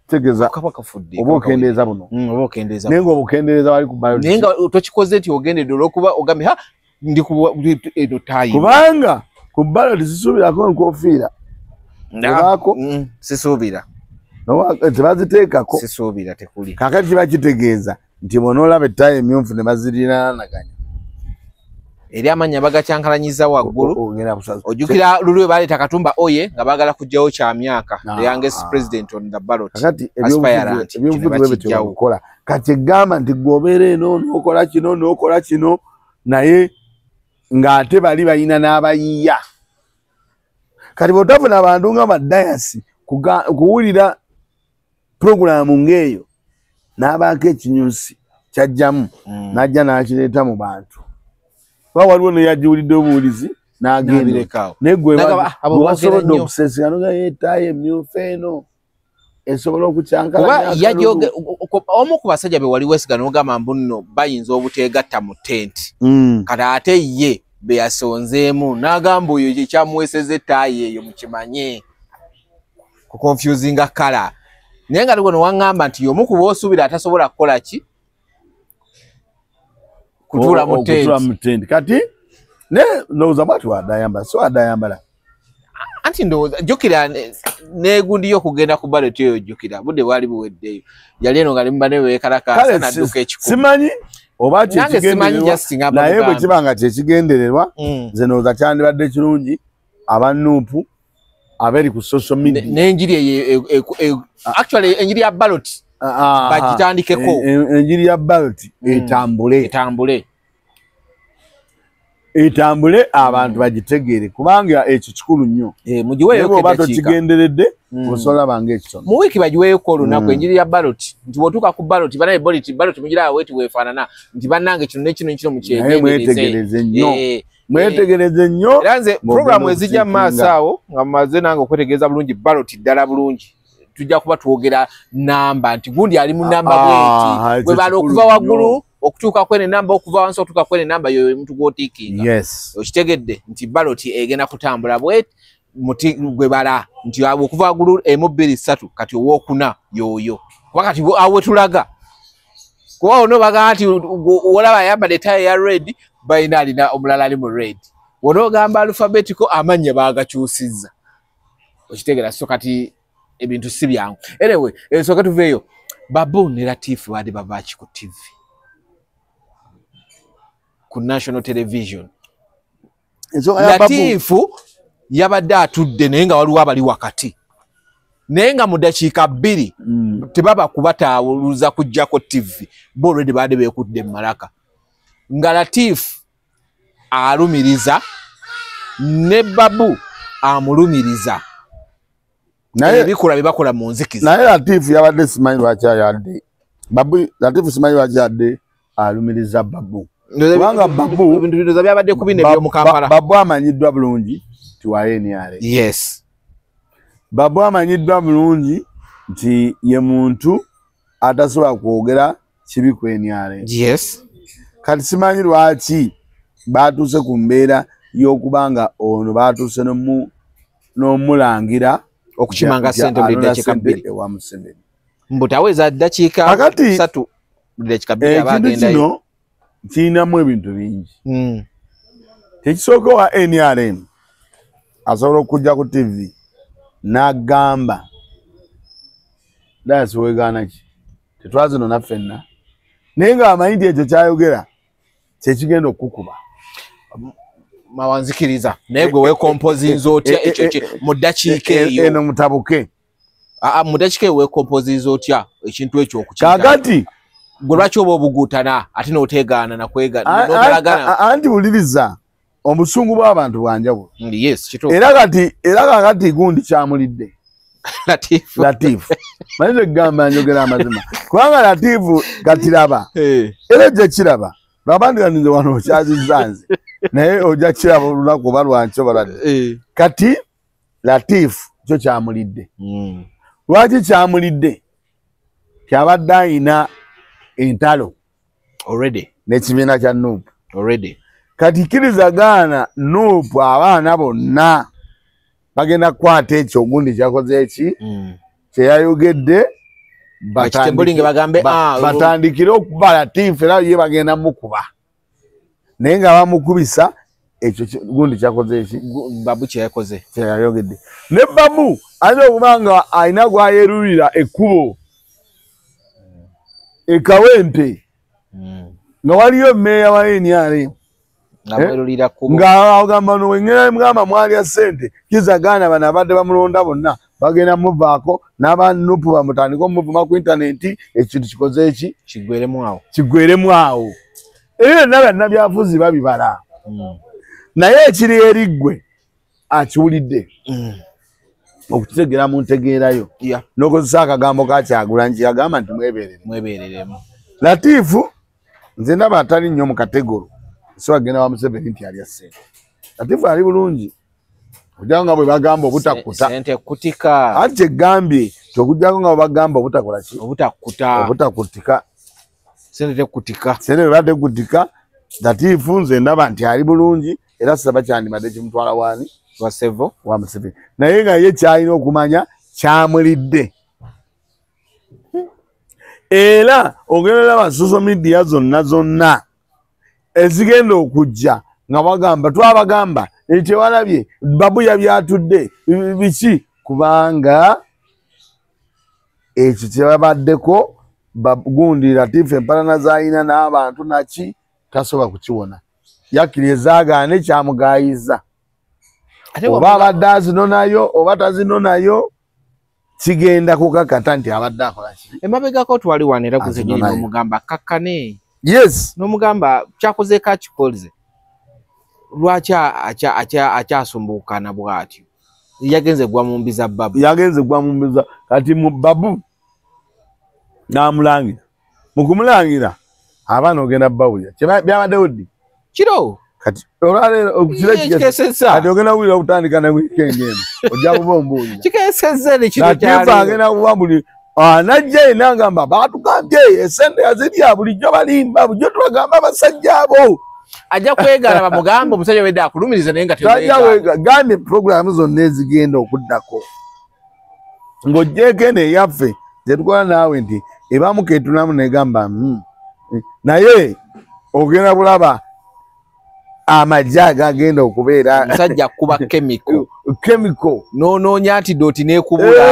Tegeza kaba kafudde oba okendeeza buno. Oba okendeeza. Naye ng'obukendeeza wali ku ballot. Naye nga tokikoze nti ogendedde olw'okuba ogambye ha ndi ku eno taayi. Kubanga ku ballot sisuubirako enkofiira. Ebaako. Sisuubira. Tebaziteekako. Sisuubira tekuli. Kaakati kiba kitegeeza nti bw'onoolaba ettaayi emyufu ne baziriraanaganya. Eri amannya bagakyankalanyiza waggulu. Ojjukira luli we baleeta Katumba Oye nga baagala kuggyawo kya myaka. The youngest president on the ballot. Kakati ebyobufuzi bwe bityo babikola. Kati egamba nti ggwe obeera eno n'okola kino n'okola kino naye ng'ate bali balina n'abayiiya. Kati bw'otafuna abantu nga badayasi kuwulira pulogulaamu ng'eyo n'abaako ekinyusi kyajjamu n'ajja n'akireeta mu bantu. Waliwo neyagiwulidde obuwulizi n'agenda naye gwe wasobodde okuseesera noga yeetaayo emyufu eno esobola okukyankalanya. Omu ku basajja be wali weesiga n'ogamba mbu nno bayinza obuteegatta mu tenti. Kati ate ye be yasonzeemu n'agamba oyo kye kyamuweesezza ettaayi eyo mukimanye kuconfusinga kala. Naye nga gwe waŋŋamba nti y'omu ku b'osuubira atasobola kukola ki? Kutuula mu tenti. Kati ne ndowooza bw'ati wadayambala so wadayambala. Anti ndowooza jjukira n'egundi y'okugenda ku ballot eyo jjukira budde bwali buweddeyo. Yali eno nga ali mu banne beekalakaasa n'adduka ekikumi. Simanyi oba kyekigendererwa naye bwe kiba nga kyekigendererwa nze ndowooza kyandibadde kirungi aba NUP aberi ku social media. N'enjiri eyo actually enjiri ya ballot bagitandikeko. Enjiri ya ballot etambule. Etambule. Etambule abantu bagitegeere kubanga ekyo kikulu nnyo. Mugiweeyo oba tokigenderedde osobola banga ekitono. Mu wiiki bagiweeyoko olunaku enjiri ya ballot nti bw'otuuka ku ballot banaye ballot mugira weeti weefaanana nti bannange kino ne kino ne kino mukyegendereze. Mwetegereze nnyo. Mwetegereze nnyo. Era nze pulogulaamu ezijja mu maaso awo nga mmaze nange okwetegereza bulungi ballot ddala bulungi. Tujja kuba twogera namba nti gundi ali mu namba bweti bwe bala okuva waggulu okutuuka kwene namba okuva wansi okutuuka kwene namba yoyo omuntu gw'otiikinga. Yes. Okitegedde nti ballot egenda kutambula bweti muti gwe bala nti okuva waggulu emu bbiri ssatu kati owookuna yoyo. Kuba kati awo we tulaga. Kuba ono bagamba nti olaba ayambadde ettaayi ya red balina alina omulala ali mu red. W'onoogamba alphabetical amannya baagakyusizza. Okitegeera so kati ebintu si byangu. Anyway, ensooka tuveeyo. Babu ne Latif baadde bava ki ku TV? Ku National Television. Latifu yabadde atudde naye nga waliwo abali wakati. Naye nga mu ddakiika bbiri tebaba kubataawuluza kuggyako TV. Bo already baadde beekudde mu malaka. Nga Latif alumiriza ne Babu amulumiriza. Naye ebikola bye bakola mu nzikiza. Naye Latifu yabadde simanyi lwaki ayadde. Babu Latifu simanyi lwaki ayadde alumiriza Babu. Kubanga Babu ebintu bino byabadde ku bino eby'omu Kampala. Babu amanyiddwa bulungi nti wa NRM. Yes. Babu amanyiddwa bulungi nti ye muntu atasobola kwogera kibi ku NRM. Yes. Kati simanyi lwaki baatuuse ku mbeera y'okubanga ono baatuuse n'omulangira okukimanga ssente buli ddakiika bbiri. Ewa Museveni. Mbu taweza ddakiika ssatu buli ddakiika bbiri aba Ekintu agendayo. kino kirinamu ebintu bingi. Tekisooka wa NRM asobola okujja ku TV n'agamba dayasi weegaana ki tetwazinona ffenna naye ng'amanyi nti ekyo kyayogera kyekigenda okukuba. Mawanzikiriza naye gwe weekompozinza otya ekyo mu ddakiika eyo? Eno mutabuke. Mu ddakiika eyo weekompozinza otya ekintu ekyo okukiyita? Kaakati gwe lwaki oba obuguutana ate n'oteegaana nakwega n'ogalagana? Anti wuliriza obusungu bw'abantu bwa njawulo. Yes, kituufu. Era kaakati gundi kyamulidde. Latifu. Latifu. Manyi egamba njogera amazima. Kubanga Latifu katiraba. Era ojja kiraba. Lwabandi nze wano okyazizza nze. Naye ojja kiraba olunaku oba lwankyo balwadde. Kati Latifu kyo kyamulidde. Lwaki kyamulidde? Kyabadde ayina entalo. Already. N'ekibiina kya NUP. Already. Kati kkiriza gaana NUP abaana bonna bagenda kukwata ekyo ogundi kyakoze eki kye yayogedde Batandikire okuba Latifu era ye bagenda mukuba. Naye nga bamukubisa ekyo gundi kyakoze eki Babu kyeyakoze kyeyayogedde. Ne Babu ayinza okuba nga alina gwayerulira ekkubo e Kawempe nga waliyo mmeeya wa NRM nga agamba no wengera mugamba mwalya ssente kizagaana bano abadde bamulonda bonna bagenda muvaako n'abanupu bamutandika omuvuma ku intaneti ekintu kikoze eki kiggweremu awo. Ebyo byonna bannabyafuzi babibala. Naye ekiri eri ggwe akiwulidde okukitegera mu ntegeerayo n'okozesa akagambo ka Kyagulanyi yagamba nti mwebereremu. Latifu nze ndaba atali nnyo mu kategoro so agenda wa Museveni nti alya ssente. Latifu ali bulungi okujjako nga bwe bagamba obutakuta ssente kutika. Ate kyegambye okujjako nga bwe bagamba obutakola ki obutakutika ssente tekutika ssente bwe badde kutika. Latifu nze ndaba nti ali bulungi era saba kyandibadde kimutwala wani wa Museveni. Naye nga ye kyalina okumanya kyamulidde. Era ogenda laba social media zonna zonna ezigenda okujja nga bagamba twabagamba tewalabye Babu yabyatudde biki kubanga ekyo kyebabaddeko gundi Latifu empalana z'alina n'abantu naki tasobola kukiwona. Yakiri ezaagaane kyamugayiza oba abadde azinonayo oba tazinonayo kigenda kukakata nti abadde akola ki. Emabegako twali wano era guze nyini n'omugamba kakkane. Yes. N'omugamba kyakozeeko akikoze lwaki akyasumbuukana bw'atyo. Yagenze gwa mu mbi za Babu. Yagenze gwa mu mbi za kati mu Babu n'amulangira. Mu kumulangira abaana ogenda bawulira. Byabaddewo ddi? Kiro. Kati olwaleero kikesezza. Kati ogenda kuwulira okutandika ne weekend eno. Ojja kuba ombuulira. Kikesezza ne kiro kyaleero. Latifu agenda kuba buli anajja yenna ngamba baatugambye essente yazirya bulijjo balimba bulijjo tubagamba abasajja abo. Ajja kwegaana bamugambe omusajja obedde akulumiriza naye nga teweegaana. Gambye puroguraamu zonna ezigenda okuddako ng'oggyeko eno eyaffe gye tukola naawe nti ebamu keetunamu negamba naye ogenda kulaba amagye agagenda okubeera omusajja kuba chemical chemical n'onoonya antidote n'ekubula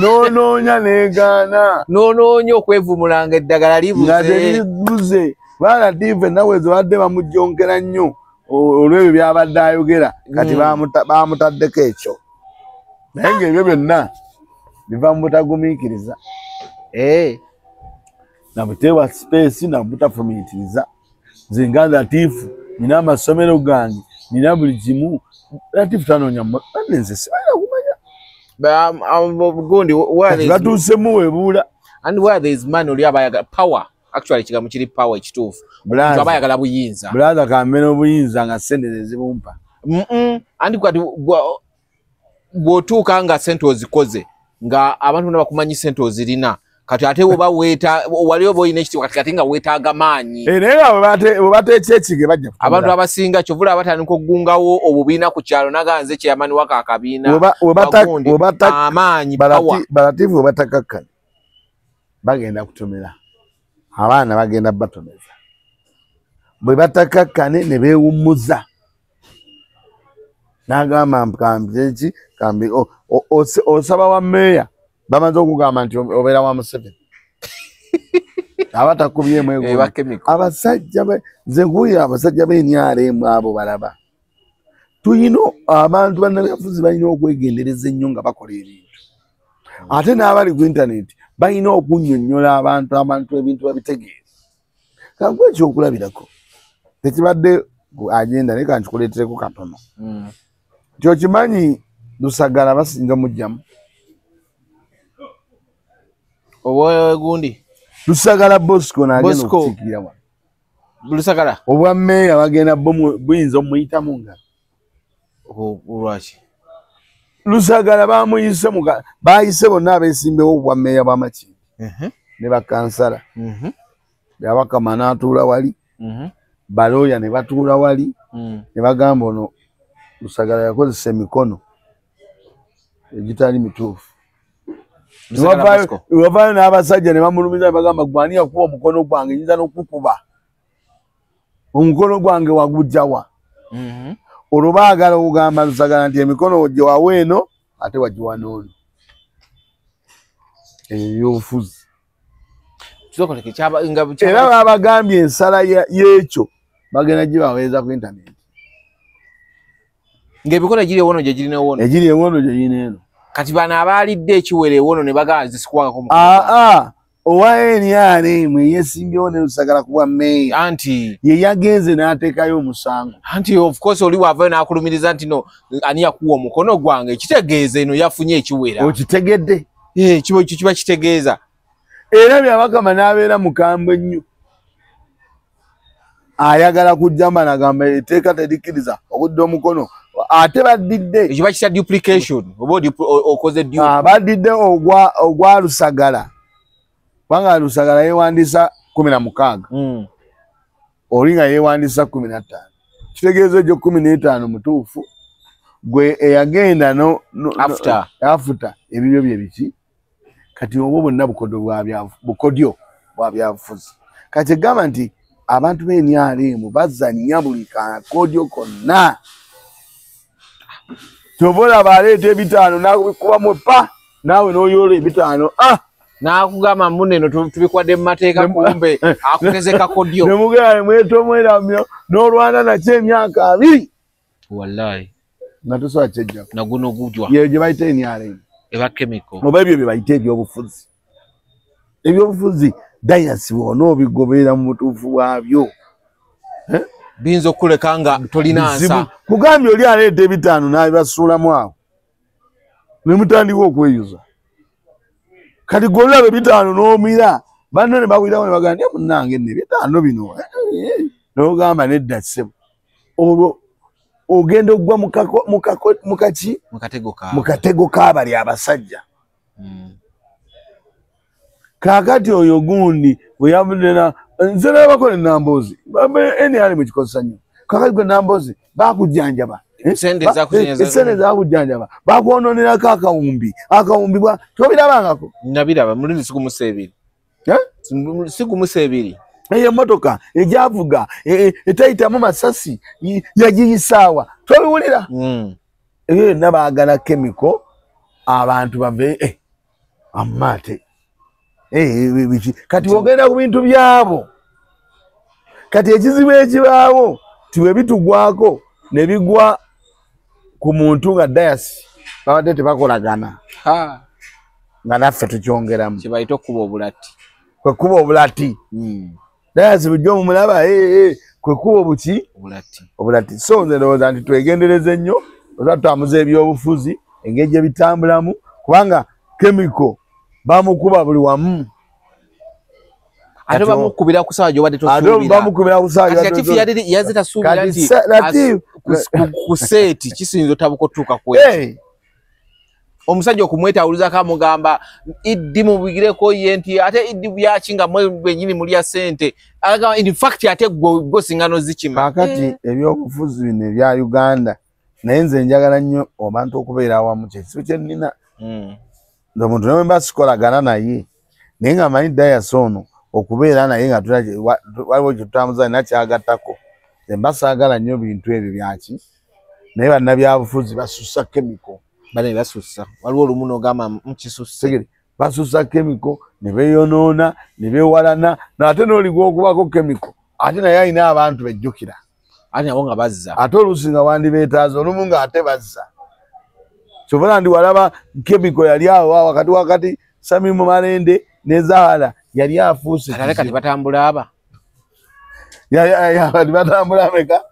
n'onoonya negaana n'onoonya okwevumulanga eddagala libuze nga teribuze. Latifu ennaku ezo badde bamujjonkera nnyo olw'ebyo byabadde ayogera kati bamutaddeko ekyo naye ng'ebyo byonna biva mu butagumiikiriza na butewa space na butafumiitiriza. Nze nga Latifu nina amasomero gange nina buli kimu. Latifu tanoonya nze sibalina kumanya batuusemu webuula. And where there is money oli aba power. Actually kigambo kiri power ekituufu. Omuntu aba ayagala buyinza. Brother kambe n'obuyinza nga ssente ze zibumpa. Andi kati bw'otuuka nga ssente ozikoze nga abantu bonna bakumanyi ssente ozirina kati ate oba weeta wali oba olina ekitiibwa kati nga weetaaga maanyi. Naye nga bwe bateeka ekige bajja kutomera. Abantu abasinga kyovula batandika okugungawo obubiina ku kyalo naga nze chairman wako akabiina. Amaanyi power. Balatifu bwe batakakkana bagenda kutomera. Abaana bagenda batomeza. Bwe batakakkane ne beewummuza. N'agamba kambi kambi osaba wa mmeeya bamaze okugamba nti obeera wa Museveni. Abatakubyemu ego. Abasajja nze nkuwulira abasajja b'NRM abo balaba. Tuyina abantu bannabyabufuzi balina okwegendereza ennyo nga bakola ebintu. Ate n'abali ku internet balina okunnyonnyola abantu ebintu babitegeere. Kankuwe ekyokulabirako. Tekibadde ku agenda naye kankikuleetereko katono. Nti okimanyi Lusagala basinga mujjamu. Obwa gundi. Lusagala Bosco n'agenda okukiikirira wano. Lusagala. Obwa mmeeya bagenda buyinza omuyitamu nga. Lwaki? Lusagala bamuyise bayise bonna abeesimbewo obwa mmeeya bwa Makindye. Ne bakansala. Byabakama n'atuula wali. Balooya ne batuula wali. Ne bagamba ono Lusagala yakozesa emikono egitali mituufu. Wavaayo n'abasajja ne bamulumiza ne bagamba gwani yakuba omukono gwange, nyinza n'okukuba. Omukono gwange wagujjawa. Olwo baagala okugamba Lusagala nti emikono gye wawa eno ate wagiwa n'ono. Ebyobufuzi. Era babagambye ensala y'ekyo bagenda gibaweereza ku internet. Ng'emikono egiri ewono gye girina ewono. Egiri ewono gye girina eno. Kati bano abaalidde ekiwero ewono ne bagamba zisikwako mukono. Owa NRM yeesimbyewo ne Lusagala kuba mmeeya. Anti ye yagenze n'ateekayo omusango. Anti of course oli wavaayo n'akulumiriza nti no ani yakuwa omukono gwange, kitegeeza eno yafunye ekiwera. Okitegedde? Kiba kiba kitegeeza. Era Byabakama n'abeera mukambwe nnyo. Ayagala kujjamba n'agamba etteeka terikkiriza okudda omukono. Ate baddidde. Ekiba kitya duplication oba okoze dupe. Baddidde ogwa Lusagala. Kubanga Lusagala yeewandiisa 16. Oli nga yeewandiisa 15. Kitegeeza egyo 15 mutuufu. Gwe eyagenda no after ebibyo bye biki. Kati obwo bonna bukodyo bwa byabufuzi. Kati egamba nti abantu b'e NRM bazannya buli kakodyo konna. Ky'ova baleeta ebitaano n'akubikubamu pa naawe n'oyoola ebitaano. N'akugamba munne tubikwadde mu mateeka kumbe akugeze kakodyo. Ne mugenda mwetomweramyo n'olwana nakyo emyaka 2. Wallahi. Nga tosobola kyejjako. Na guno gujwa. Yeyo gye bayita NRM. Eba chemical. Oba ebyo bye bayita ebyobufuzi. Ebyobufuzi dayasi bw'onoobigoberera mu butuufu bwabyo. Biyinza okuleka nga tolina nsa. Kugambye oli aleeta ebitaano n'abibasuulamu awo. Ne mutandika okweyuza. Kati gwe olaba ebitaano n'omira, banno ne bawulirawo ne bagamba nti munnange nno ebitaano bino. N'ogamba nedda ssebo. Olwo ogenda oggwa mukaki? Mu katego k'abali abasajja. Kaakati oyo gundi bwe yavudde nze nalabako ne Namboozi. NRM ekikozesa nnyo. Kaakati gwe Namboozi baakujjanjaba. Essente zaakujjanjaba. Baakwononerako akawumbi. Akawumbi bwa tobirabangako? Nabiraba mulundi sigumusa ebiri. Sigumusa ebiri. Eyo emmotoka egyavuga etayitamu masasi yagiyisaawa. Tobiwulira? Ebyo byonna baagala chemical abantu bave amate. Kati ogenda ku bintu byabo. Kati ekizibu ekibaawo ti bwe bitugwako ne bigwa ku muntu nga dayasi babadde tebakolagana. Nga naffe tukyongeramu. Kye bayita okkuba obulati. Kwe kuba obulati. Dayasi bulijjo mumulaba kwe kuba obuki? Obulati. So nze ndowooza nti twegendereze nnyo oba tutambuza ebyobufuzi engeri gye bitambulamu kubanga chemical bamukuba buli wamu. Ate bamukubira ku ssaawa gy'obadde tosuubira. Ate bamukubira ku ssaawa gy'obadde tosuubira. Kati yazze tasuubira nti ku seeti kisinza otabuka otuuka ku ekyo. Omusajja okumwetawuluzaako amugamba Iddi mubigireko ye nti ate Iddi byaki nga mwe bennyini mulya ssente. In fact ate gwe osinga n'ozikima. Kaakati ebyobufuzi bino ebya Uganda naye nze njagala nnyo abantu okubeera awamu kye kizibu kye nnina. Nze omuntu ne bwe mba sikolagana naye naye nga mmanyi dayasi ono okubeera naye nga waliwo kye tutambuza nina kyagattako. Nze mba saagala nnyo bintu ebyo byaki naye bannabyabufuzi basussa chemical. Bane basussa. Waliwo olumu n'ogamba mukisusse. Basussa chemical ne beeyonoona ne beewalana n'ate n'oli gw'okubako chemical ate naye alina abantu bejjukira. Ate nabo nga bazza. Ate oluusi nga wandibeetaaza olumu ng'ate bazza. Ky'ova ndi walaba chemical yali awo wakati wakati Samimu Malende ne Zahara yali afuuse. Ate kati batambula aba. Kati batambula ameka?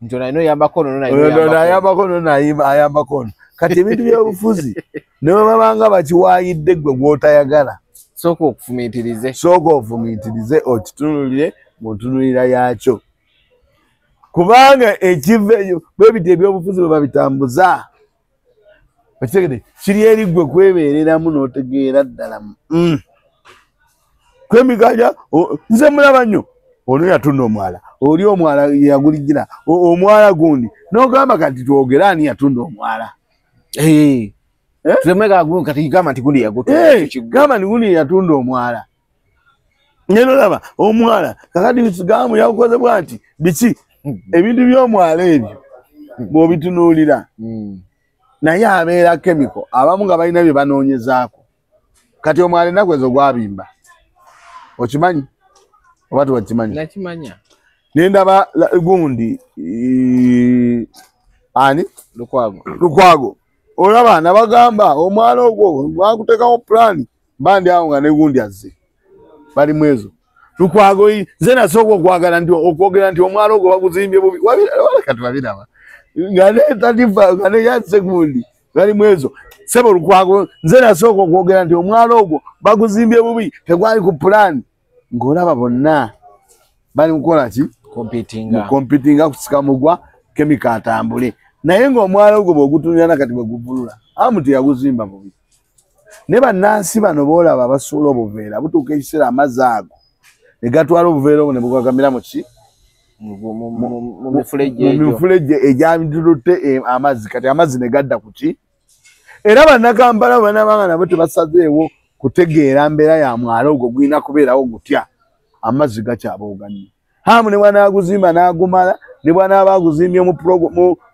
Nti ono alina oyambako ono ono ayambako ono ayambako ono. Kati ebintu by'obufuzi ne bwe babanga bakiwaayidde ggwe gw'otayagala. Sooka okufumiitirize. Sooka ofumiitirize okitunuulire mu ntunuulira yaakyo. Kubanga ekiva eyo bwe bityo ebyobufuzi bwe babitambuza. Okitegedde kiri eri ggwe kwebeereramu n'otegeera ddala. Kwemiganya nze mulaba nnyo ono yatunda omwala oli omwala yagulijira omwala gundi n'ogamba kati twogere ani yatunda omwala. Kati gamba nti gundi yagutunda. Gamba nti gundi yatunda omwala. Neno laba omwala kakati gamu yakukoze bwati biki ebintu by'omwala ebyo bw'obitunuulira naye abeera chemical abamu nga balina bye banoonyezaako. Kati omwala ennaku ezo gwabimba, okimanyi oba tewakimanyi? Nakimanya. Nendaba gundi ani Lukwago olaba nabagamba omwala ogwo bakuteekawo pulaani bandi awo nga ne gundi azze bali mwezo. Lukwago nze nasooka okwagala nti okwogera nti omwala ogwo baguzimbye bubi, kati babiraba nga ne nga ne yazze gundi bali mwezo. Sebo Lukwago nze nasooka okwogera nti omwala ogwo baguzimbye bubi tegwali ku pulaani, ng'olaba bonna bali mukola ki? Competinga kusika mugwa chemical atambule. Naye ng'omwala ogwo bw'ogutunulira nakati bwe guvulula amu teyaguzimba bubi. Ne bannansi bano boolaba basuula obuveera butuuka ekiseera amazzi ago ne gatwala obuveera obwo ne bugagamira mu ki? Mu mifulejje egyabitulutte amazzi. Kati amazzi ne gadda ku ki? Era bannakampala banabanga nabo tebasazeewo kutegeera mbeera ya mwala ogwo gulina kubeerawo gutya, amazzi gakyabooga nnyo. Hamu ne bw'anaaguzimba n'agumala ne bw'anaaba aguzimbye mu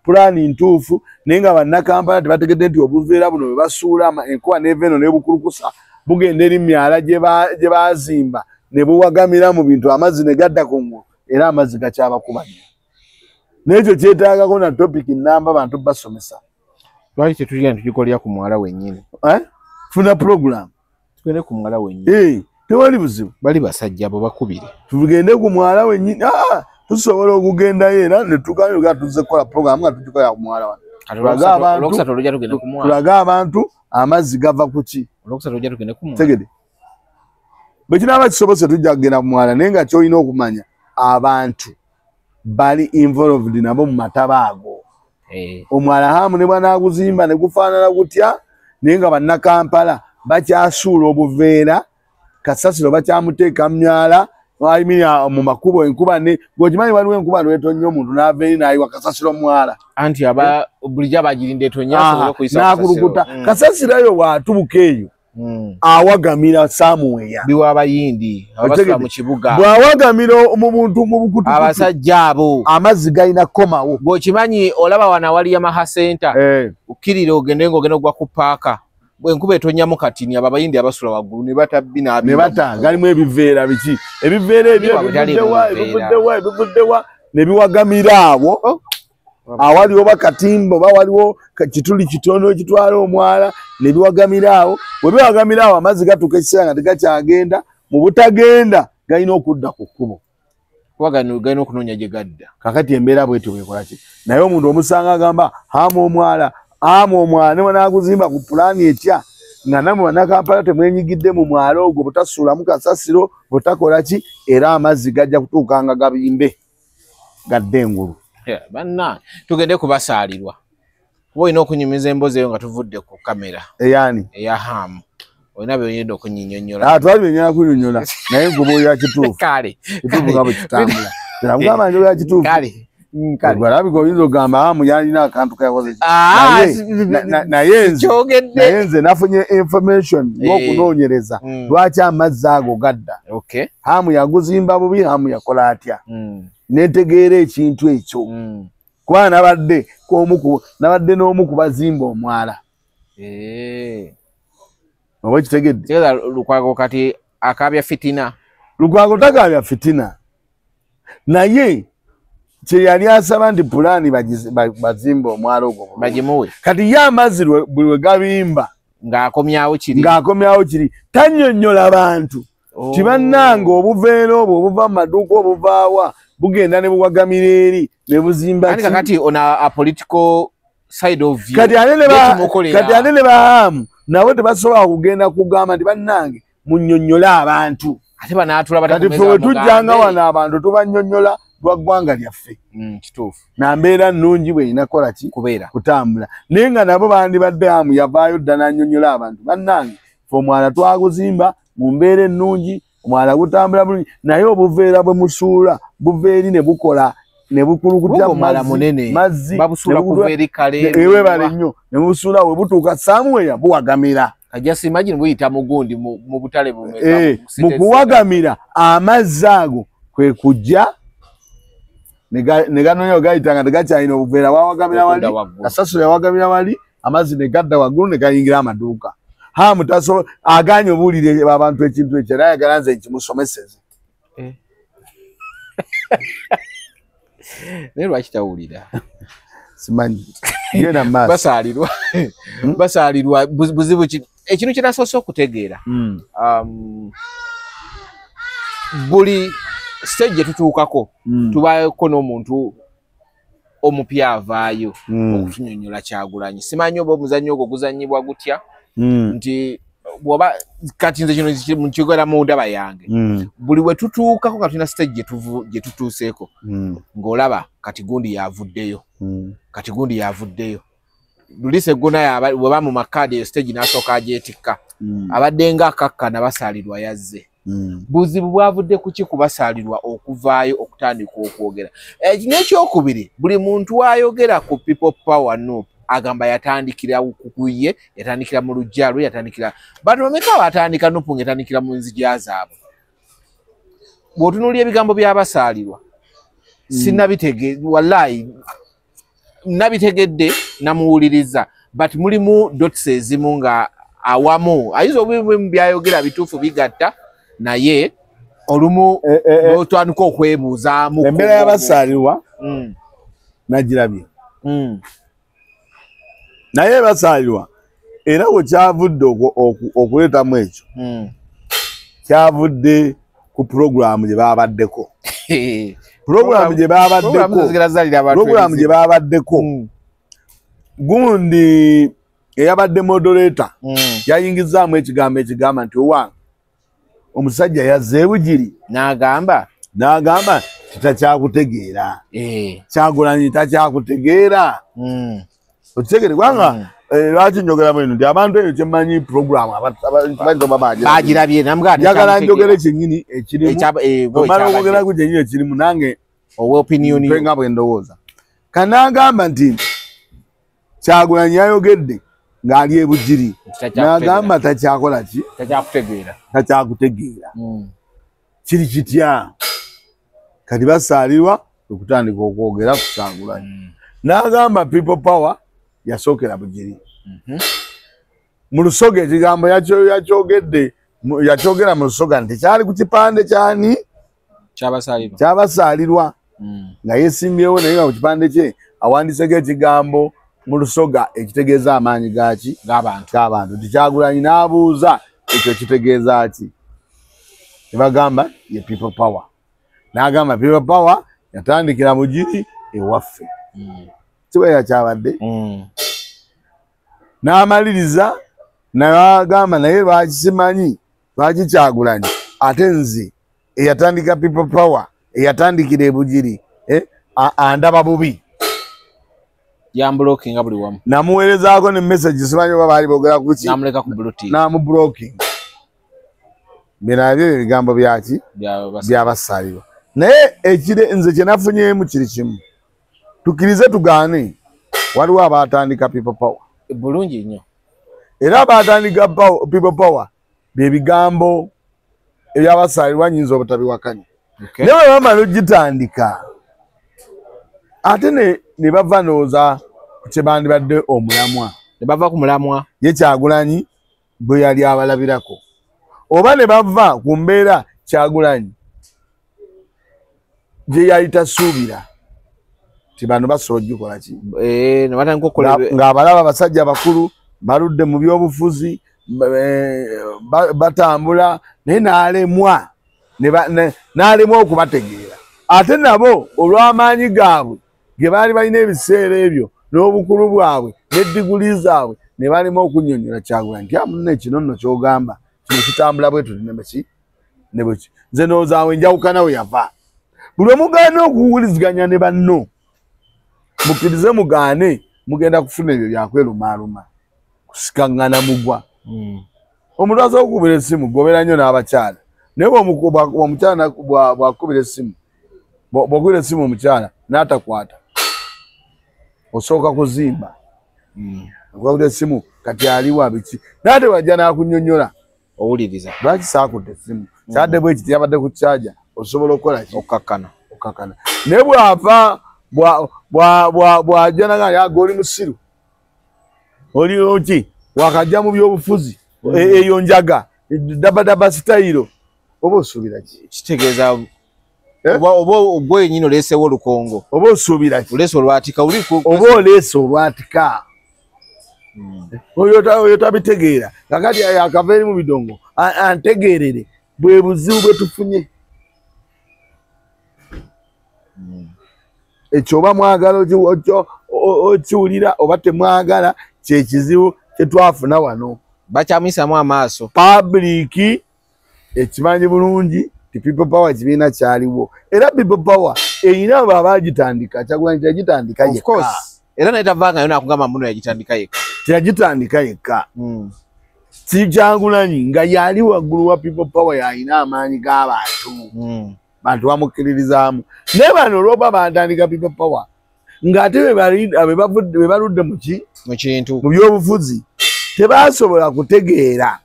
pulaani ntuufu, naye nga bannakampala tebategedde nti obuveera buno bwe basuula enkuba n'eva eno n'ebukulukusa bugenda eri myala gye baazimba ne buwagamira mu bintu amazzi ne gadda ku ngulu, era amazzi gakyabakuba nnyo. N'ekyo kyetaagako na topiki nnamba bantu basomesa. Lwaki tetugenda tugikolera ku mwala wennyini? Funa program. Tugende ku mwala wennyini. Tewali buzibu. Bali basajja bo bakubire. Tugende ku mwala wennyini. Tusobola okugendayo era ne tugaana tuzze kukola program nga tugikolera ku mwala wano. Tulaga abantu amazzi gava ku ki? Tegede. Bwe kinaaba kisobose tujja kugenda ku mwala, naye nga ky'olina okumanya abantu bali involved nabo mu mataba ago. Omwala hamu ne bw'anaaguzimba ne gufaanana gutya, naye nga bannakampala bakyasuula obuveera, kasasiro bakyamuteeka mu myala, mu makubo enkuba ne bw'okimanyi waliwo enkuba lw'etonnya omuntu n'ava eri n'ayiwa kasasiro mwala. Anti aba bulijjo abagirinda etonnya asobola okuyisa n'akulukuta. Kasasiro eyo bw'atubuka eyo awagamira somewhere. Biwa abayindi abasula mu kibuga. Bw'awagamira mu buntu mu bukutukutu. Abasajja abo amazzi galina kukomawo. Bw'okimanyi olaba wano awali Yamaha Center okkirira ogende ng'ogenda ogwa ku paaka. Enkuba etonnyamu katini abo abayindi abasula waggulu ne batabbi ne bata galimu ebiveera biki ebiveera ebyo ebivuddewa ne biwagamira awo awali oba katimba oba waliwo kituli kitono ekitwala omwala ne biwagamira awo. Bwe biwagamira awo amazzi gatuuka ekiseera nga tegakyagenda, mu butagenda galina okudda ku kkubo kuba galina okunoonya gye gadda. Kakati embeera bwetyo bwekola ki? Naye omuntu omusanga agamba hamu omwala ne bw'anaaguzimba ku pulaani etya nga nammwe bannakampala temwenyigidde mu mwala ogwo, butasuulamu kasasiro, butakola ki, era amazzi gajja kutuuka nga gabimbe gadde engulu. Banna tugende kubasaalirwa kuba olina okunyumiza emboozi eyo nga tuvudde ku kamera eyani eya Hamu. Olina by'oyenda okunyinyonnyola. Twali byenyala kunnyonnyola naye nkubuulira kituufu. Kale kituufu nga bwe kitambula. Nkugamba njogera kituufu. Kale. Gwalabika oyinza okugamba Hamu yalina akantu keyakoze naye nze nafunye information ng'okunoonyereza lwaki amazzi ago gadda. Hamu yaguzimba bubi, Hamu yakola atya? Netegeera ekintu ekyo kuba nabadde n'omu ku bazimba omwala. Oba kitegedde? Lukwago kati akaabya fitina. Lukwago takaabya fitina, naye kye yali asaba nti pulaani bazimbe omwala ogwo bagimuwe. Kati ye amazzi buli we gabimba ng'akomyawo kiri, tannyonnyola bantu ti bannange obuveera obwo obuva mu maduuka obuvaawa bugenda ne buwagamira eri ne buzimba ki. Kati on a political side of you. Kati ate ne Bahamu nabo tebasobola kugenda kugamba nti bannange munnyonnyole abantu. Ate banaatula kati ffe we tujjanga wano abantu tubannyonnyola lwa ggwanga lyaffe. Kituufu. Na mbeera nnungi bw'erina kukola ki? Kubeera. Kutambula. Naye nga nabo bandibadde Hamu yavaayo dda n'annyonnyola abantu bannange ffe omwala twaguzimba mu mbeera ennungi, omwala gutambula bulungi, naye obuveera bwe musuula buva eri ne bukola ne bukulukuta mazzi babusula kuva eri kale ewebale nnyo ne busuula we butuuka somewhere buwagamira. Just imagine buyita mugundi mu butale bumeka mu kuwagamira amazzi ago kwe kujja ne ganoonya gayitanga tegakyalina obuveera wawagamira wali kasasiro yawagamira wali amazzi ne gadda waggulu ne gayingira amaduuka. Hamu taso aganye obuulire abantu ekintu ekyo era ayagala nze nkimusomeseze. Naye lwaki tawulira? Simanyi. Genda mu maaso. Basaalirwa. Basaalirwa buzibu ki? Ekintu kye nasoose okutegeera. Buli stage gye tutuukako tubaako n'omuntu omupya avaayo okutunyonnyola Kyagulanyi. Simanyi oba omuzannyo ogwo guzannyibwa gutya nti bw'oba kati nze kino nkigera mu ndaba yange. Buli we tutuukako nga tulina stage gye tutuuseeko ng'olaba kati gundi yavuddeyo. Kati gundi yavuddeyo. Lulise gona bwe bamuma kaadi eyo stage n'asooka agyetikka. Abadde nga akakkana basaalirwa yazze. Buzibu bwavudde ku ki kubasaalirwa okuvaayo okutandika okwogera. N'ekyokubiri buli muntu ayogera ku People Power NUP agamba yatandikira kukuye, yatandikira mu luggya lwe, yatandikira bantu bameka abatandika NUP ng'etandikira mu nzigya zaabwe. Bw'otunuulira ebigambo by'abasaalirwa sinnabitege wallahi nabitegedde namuwuliriza, but mulimu dots ezimu nga awamu ayinza obubimu byayogera bituufu bigatta naye olumu n'otandika okwebuuzaamu. Embeera y'abasaalirwa nagirabye. Naye basaalirwa era we kyavudde okuleetamu ekyo kyavudde ku pulogulaamu gye babaddeko. Pulogulaamu gye babaddeko gundi eyabadde moderator yayingizaamu ekigambo ekigamba nti owange omusajja yazze Bugiri n'agamba titakyakutegeera. Kyagulanyi takyakutegeera. Okitegere kubanga lwaki njogeramu eno nti abantu eyo kyemmanyi pulogulaamu bagirabye njagala njogere kyennyini ekirimu omala okwogeraku kyennyini ekirimu nange nga bwe ndowooza. Kanagamba nti Kyagulanyi yayogedde ng'ali e Bugiri n'agamba takyakola ki? Takyakutegeera. Kiri kitya? Kati basaalirwa okutandika okwogera ku Kyagulanyi. N'agamba People Power yasookera Bugiri. Mu Lusoga ekigambo yakyogedde yakyogera mu Lusoga nti kyali ku kipande kyani? Kyabasaalirwa. Nga yeesimbyewo naye nga ku kipande kye awandiiseko ekigambo mu Lusoga ekitegeeza amaanyi gaaki? G'abantu. Nti Kyagulanyi n'abuuza ekyo kitegeeza ki? Ne bagamba ye People Power. N'agamba People Power yatandikira Bugiri ewaffe. Kibeera kyabadde. N'amaliriza n'agamba naye lwaki simanyi lwaki Kyagulanyi ate nze eyatandika People Power eyatandikira e Bugiri andaba bubi. Yamblockinga buli wamu. Namuweerezaako ne message simanyi oba baali boogera ku ki. Namuleka ku blue tick. Namublockinga. Bino nabyo ebigambo byaki? Byabasaalirwa. Naye ekire nze kye nafunyeemu kiri kimu. Tukkirize tugaane waliwo abaatandika People Power. Bulungi nnyo. Era abaatandika People Power bye bigambo ebyabasaalirwa nnyinza obutabiwakanya. Naye bwe bamala ogitandika ate ne bava ndowooza ku kye bandibadde omulamwa. Ne bava ku mulamwa. Ye Kyagulanyi bwe yali abalabirako. Oba ne bava ku mbeera Kyagulanyi gye yali tasuubira. Ti bano basobola ogikola ki? Ng'abalaba abasajja abakulu baludde mu byobufuzi batambula naye n'alemwa n'alemwa okubategeera. Ate nabo olw'amaanyi gaabwe ge baali balina ebiseera ebyo n'obukulu bwabwe n'eddiguli zaabwe ne balema okunnyonnyola Kyagulanyi nti munne kino nno ky'ogamba kino kitambula bwe tuti ne bwe ki. Nze ndowooza awo enjawukana we yava. Buli omugaana okuwuliziganya ne banno mukkirize mugaane mugenda kufuna ebyo byakwerumaaluma kusikaŋŋana mugwa. Omuntu asobola okukubira essimu gobera nnyo n'abakyala naye omukyala bw'akubira essimu bw'okubira essimu omukyala n'atakwata osooka kuzimba okubira essimu kati aliwa biki nate wajja n'akunnyonnyola owuliriza lwaki saakudde essimu kyadde bwe kiti yabadde ku kyaja osobola okukola ki okkakkana okkakkana naye bw'ava bw'ajja naga oli musiru oli oki wakajja mu byobufuzi eyo njaga dabadaba sitayiro oba osuubira ki kitegeeza oba ogwe yennyini oleesewo olukongo oba osuubira ki oleese olwatika oba oleese olwatika oyo tabitegeera kakati akava eri mu bidongo antegeerere bwe buzibu bwe tufunye ekyo oba mwagala okiwulira oba temwagala kyekizibu kyetwafuna wano bakyamuyisaamu amaaso public ekimanyi bulungi ti People Power kibiina kyaliwo era People Power erina abo abaagitandika Kyagulanyi teyagitandika yekka era naye tavangayo n'akugamba muno yagitandika yekka teyagitandika yekka Kyagulanyi nga yali waggulu wa People Power yalina amaanyi g'abantu bantu bamukkiririzaamu naye bano olw'okuba batandika People Power ng'ate be baludde mu ki mu kintu mu byobufuzi tebasobola kutegeera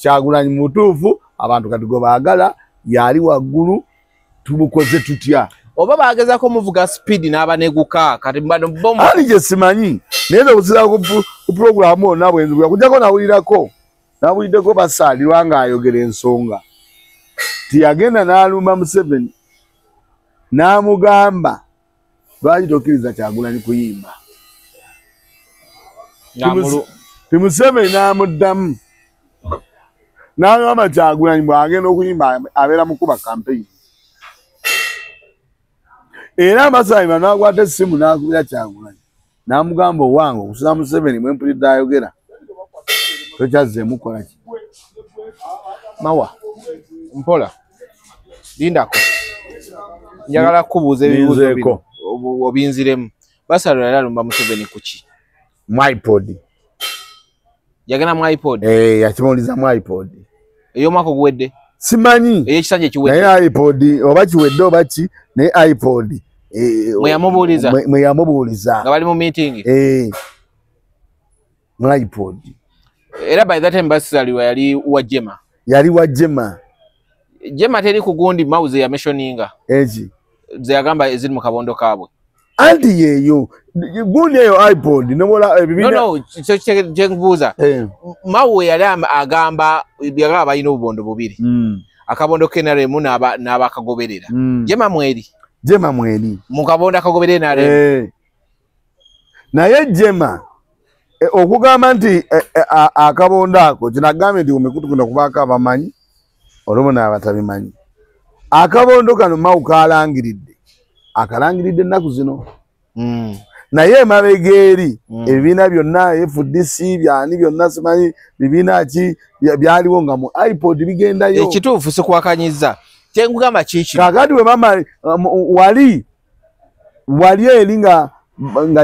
Kyagulanyi mutuufu abantu kati gwe baagala yali waggulu tumukoze tutya oba bagezaako muvuga speed n'abaneguka kati bano bomu ali gye simanyi naye okusinziira ku pulogulaamu ona bwenzibwa kujjako nawuliddeko Basaalirwa ng'ayogera ensonga tiyagenda n'alumba Museveni n'amugamba lwaki tokkiriza Kyagulanyi kuyimba ti Museveni n'amuddamu n'agamba Kyagulanyi bw'agenda okuyimba abeera mukuba campaign era Basaalirwa n'akwata essimu n'akubira Kyagulanyi n'amugamba owange okusinza Museveni mwe mpulidde ayogera tokyazzeemu kukola ki mawa mpola lindako njagala kukubuuza ebibuuzo bino obinziremu Basaalirwa yali alumba Museveni ku ki mu iPod yagenda mu iPod yakimuwuliza mu iPod ey'omwaka oguwedde simanyi ey'ekisanja ekiwedde naye iPod oba kiwedde oba ki naye iPod mwe yamubuuliza nga bali mu meeting mu iPod era by that time Basaalirwa yali wa Jema yali wa Jema Jema teri ku gundi mauze ya mentioninga eki ze yagamba eziri mu kabondo kaabwe anti yeeyo gundi eyo iPod nobola ebibiina no kyenkubuuza Mawe yali agamba yagamba balina obubondo bubiri akabondo k'NRM n'abakagoberera Jema mweri Jema mweri mu kabondo akagoberera NRM naye Jema okugamba nti akabondo ako kinagambye nti kumikutu kuno kubaako abamanyi olumu n'abatabimanyi akabondo kano Mawu kalangiridde akalangiridde ennaku zino naye emabega eri ebibiina byonna FDC byani byonna simanyi bibiina ki byaliwo nga mu iPod bigendayo ekituufu sikuwakanyiza kyenkugamba kiki kakati we bama wali eri nga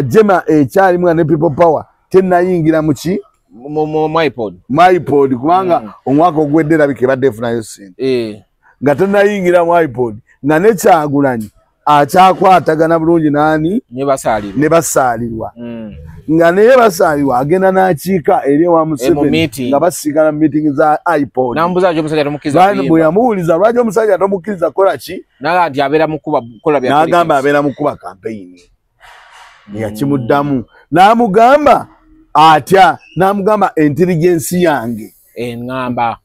Jema ekyalimu nga ne People Power tennayingira mu ki mu iPod kubanga omwaka oguwedde erabika ebadde efunayo ssente nga tennayingira mu iPod nga ne Kyagulanyi akyakwatagana bulungi nani ne Basaalirwa nga naye Basaalirwa agenda n'akiika eri ewa Museveni nga basiigana mu meeting za iPod bwe yamuwuliza lwaki omusajja tomukkiriza kukola ki n'agamba abeera mukuba campaign yakimuddamu n'amugamba atya n'amugamba intelligence yange eŋŋamba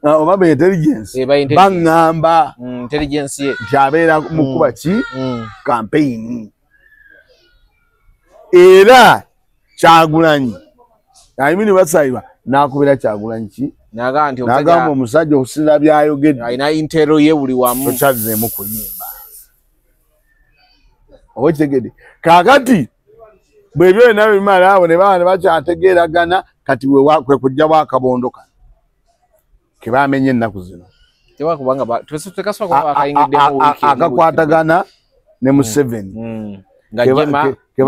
oba be intelligence baŋŋamba intelligence ye nti abeera mukuba ki campaign era Kyagulanyi ayimini Basaalirwa n'akubira Kyagulanyi ki n'agamba omusajja okusinza by'ayogedde alina intero ye buli wamu tokyazzeemu kuyimba oba okitegedde kaakati bwe byonna bimala abo ne baba ne bakyategeeragana kati kwe kujjawo akabondo kano ke bamenye ennaku zino akakwatagana ne Museveni ke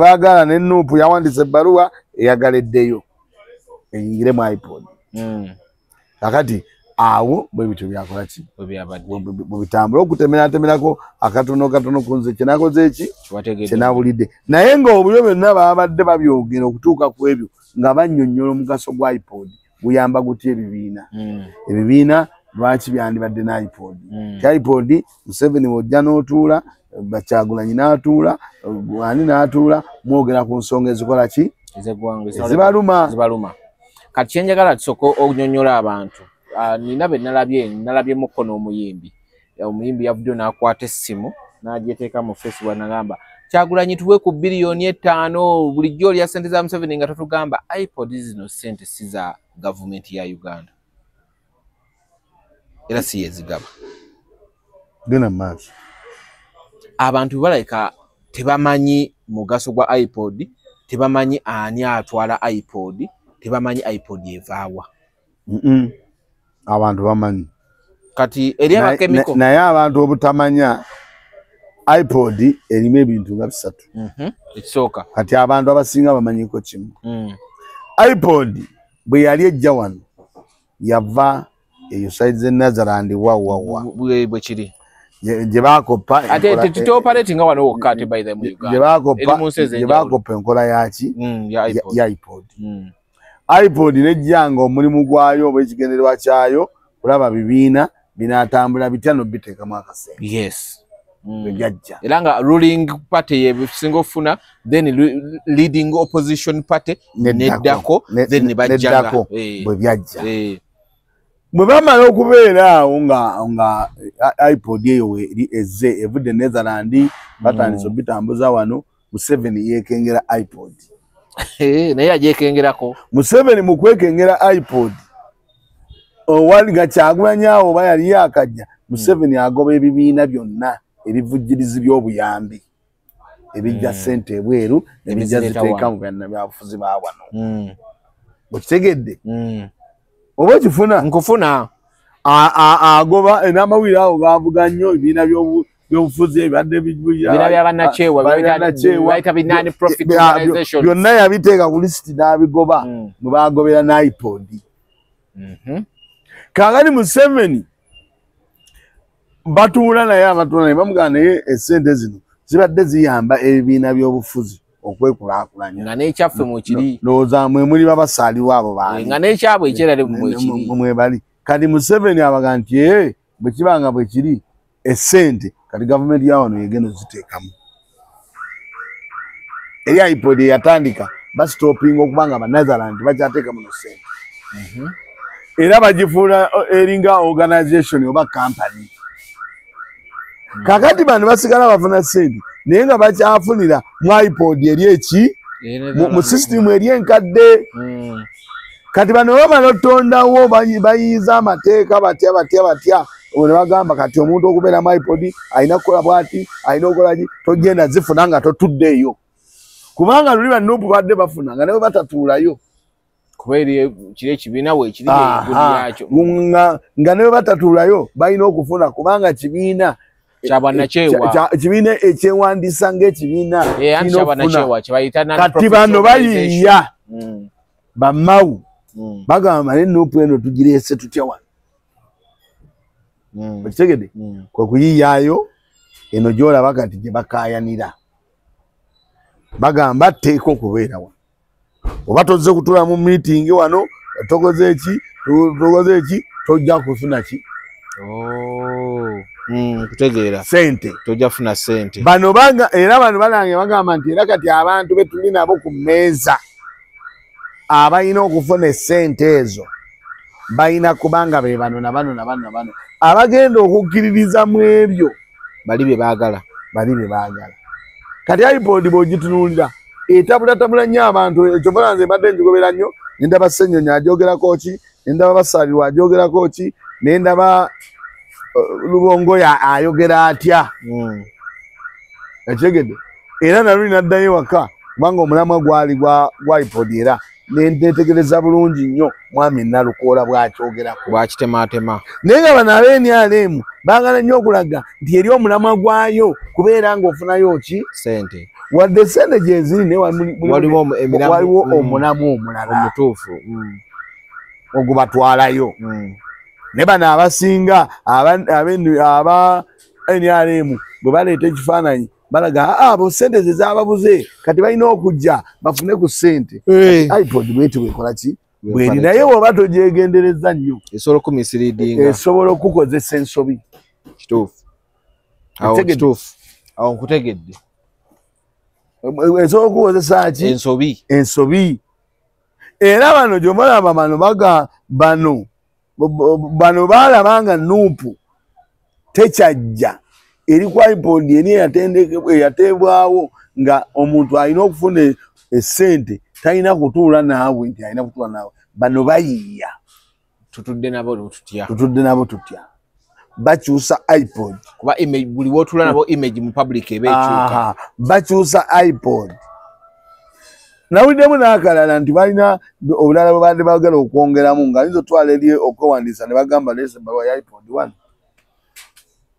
baagala ne Nuupu yawandiise ebbaluwa eyagala eddeyo eyingire mu iPod kakati Awo bwe bityo byakola ki bwe bitambula okutemeratemerako akatono katono ku nze kyenakoze eki kyenabulidde. Naye ng'obulyo byonna babadde babyogera okutuuka ku ebyo nga bannyonnyola omugaso gwa iPod guyamba gutya ebibiina. Ebibiina lwaki byandibadde na iPod? iPod Museveni w'ojja n'otuula, Kyagulanyi n'atuula, ani n'atuula, mwogera ku nsonga ezikola ki ezibaluma. Kati kyenjagala tusooke okunyonnyola abantu. Nina be nalabye mukono omuyimbi. Omuyimbi yavuddeyo n'akwata essimu n'agyeteeka mu Facebook n'agamba Kyagulanyi tuwe ku biliyoni 5 bulijjo olya ssente za Museveni nga totugamba. iPod zino ssente si za gavumenti ya Uganda era si yezigaba. Genda maaso. Abantu balabika tebamanyi mugaso gwa iPod, tebamanyi ani atwala iPod, tebamanyi iPod evaawa. Abantu bamanyi. Kati eri abakemiko. Naye abantu obutamanya iPod erimu ebintu nga bisatu. Ekisooka. Kati abantu abasinga bamanyiko kimu. iPod bwe yali ejja wano yava eyo side z'e Netherland wa bwe kiri. Gye bakopa ate tetoperating wano wokka ate by the mu Uganda. Gye bakopa enkola yaki ya iPod. iPod nejjanga omulimu gwayo oba ekigendererwa kyayo kulaba bibiina binaatambula bitya n'obiteekamu akasente. Yes. Byajja. Era nga ruling party yebisinga ofuna, then leading opposition party neddako, then ne bajjanga bwe byajja. Bwe bamala okubeera awo nga iPod eyo ezze evudde Netherland batandise obitambuza wano, Museveni yeekengera iPod. Naye agyekengerako. Museveni mu kwekengera iPod owali nga Kyagulanyi awo oba yali yakajja, Museveni agoba ebibiina byonna ebivujjirizi by'obuyambi ebijja ssente ebweru ebijja ziteeka mu bannabyabufuzi ba wano. Okitegedde? Oba okifuna? Nkufuna. Agoba n'amawulire ago gavuga nnyo ebibiina by'obufuzi ebibadde byonna yabiteeka ku lisiti n'abigoba mwe bagobera n'iPod. Kaakati Museveni batuula naye abatuula naye bamugamba naye essente zino zibadde ziyamba ebibiina by'obufuzi okwekulaakulanya. Nga n'ekyaffe mwekiri. Ndowooza mwe muli babasaaliwo abo baani. Nga n'ekyabwe ekyerale mwekiri. Mwebali. Kati Museveni abaga nti bwe kiba nga bwe kiri essente kati gavumenti ya wano yegenda oziteekamu. Eri iPod eyatandika basitopinga okuba nga Banetherland bakyateeka muno ssente. Era bagifuula eringa organization oba company. Kakati bano basigala bafuna ssente naye nga bakyafunira mu iPod eri eki mu system eri enkadde. Kati bano bamala otondawo bayiiza amateeka batya batya batya ne bagamba kati omuntu okubeera mu iPod alina kukola bw'ati, alina okukola ki, togenda zifuna nga totuddeeyo. Kubanga luli bannuupu badde bafuna nga nabo batatuulayo. Kuba eri kiri ekibiina weekiri yakyo. Nga ne batatuulayo balina okufuna kubanga kibiina kibiina ekyewandiisa ng'ekibiina kati bano bayiiya bammawu bagamba naye NUP eno tugireese tutya wano. Okitegedde? Kwe kuyiiyaayo eno gy'olaba kati gye bakaayanira. Bagamba tteeka okubeera wano. Oba tozze kutuula mu meeting wano, tokoze eki, tokoze eki, tojja kufuna ki? Kutegeera. Ssente. Tojja kufuna ssente. Bano banga era bano balange bagamba nti era kati abantu be tuli nabo ku mmeeza abalina okufuna essente ezo balina kubanga be bano na bano na bano na bano abagenda okukkiririza mu ebyo bali bye baagala. Bali bye baagala. Kati iPod bw'ogitunuulira etabulatabula nnyo abantu. Ekyo mpola nze mbadde njigobera nnyo ne ndaba Ssennyonyi agyogerako ki, ne ndaba Basaalirwa agyogerako ki, ne ndaba Lubongoya ayogera atya. Ekitegedde? Era naluli naddayo ewaka kubanga omulamwa gwali gwa iPod era netegereza bulungi nnyo mwami Nalukoola bw'akyogerako. Bw'akitematema. Naye nga bano ab'NRM baagala nnyo okulaga nti eri omulamwa gwayo kubeera ng'ofunayo ki? Ssente. Wadde ssente gye ziri naye waliwo omulamwa omulala omutuufu ogubatwalayo. Ne bano abasinga aba NRM bwe baleeta ekifaananyi balaga abo ssente ze zaababuze, kati balina okujja bafune ku ssente. iPod bweti bwekola ki bweri, naye bw'oba togyegendereza nnyo esobola okumisleadinga, esobola okukozesa ensobi. Kituufu. Awo kituufu. Awo nkutegedde. Esobola okukozesa ki? Ensobi. Ensobi. Era bano gy'obalaba bano baga bano bano balaba nga NUP tekyajja eri ku iPod eri eyateebwawo nga omuntu alina okufuna essente talina kutuula naawe nti alina kutuula naawe. Bano bayiiya. Tutudde nabo tutya? Tutudde nabo tutya? Bakyusa iPod. Kuba image buli w'otuula nabo image mu public eba ekyuka. Bakyusa iPod. Nawuliddemu n'akalala nti balina obulala bwe badde baagala okwongeramu nga ayinza otwala eri okwewandiisa ne bagamba leesa ebbaluwa ya iPod wano.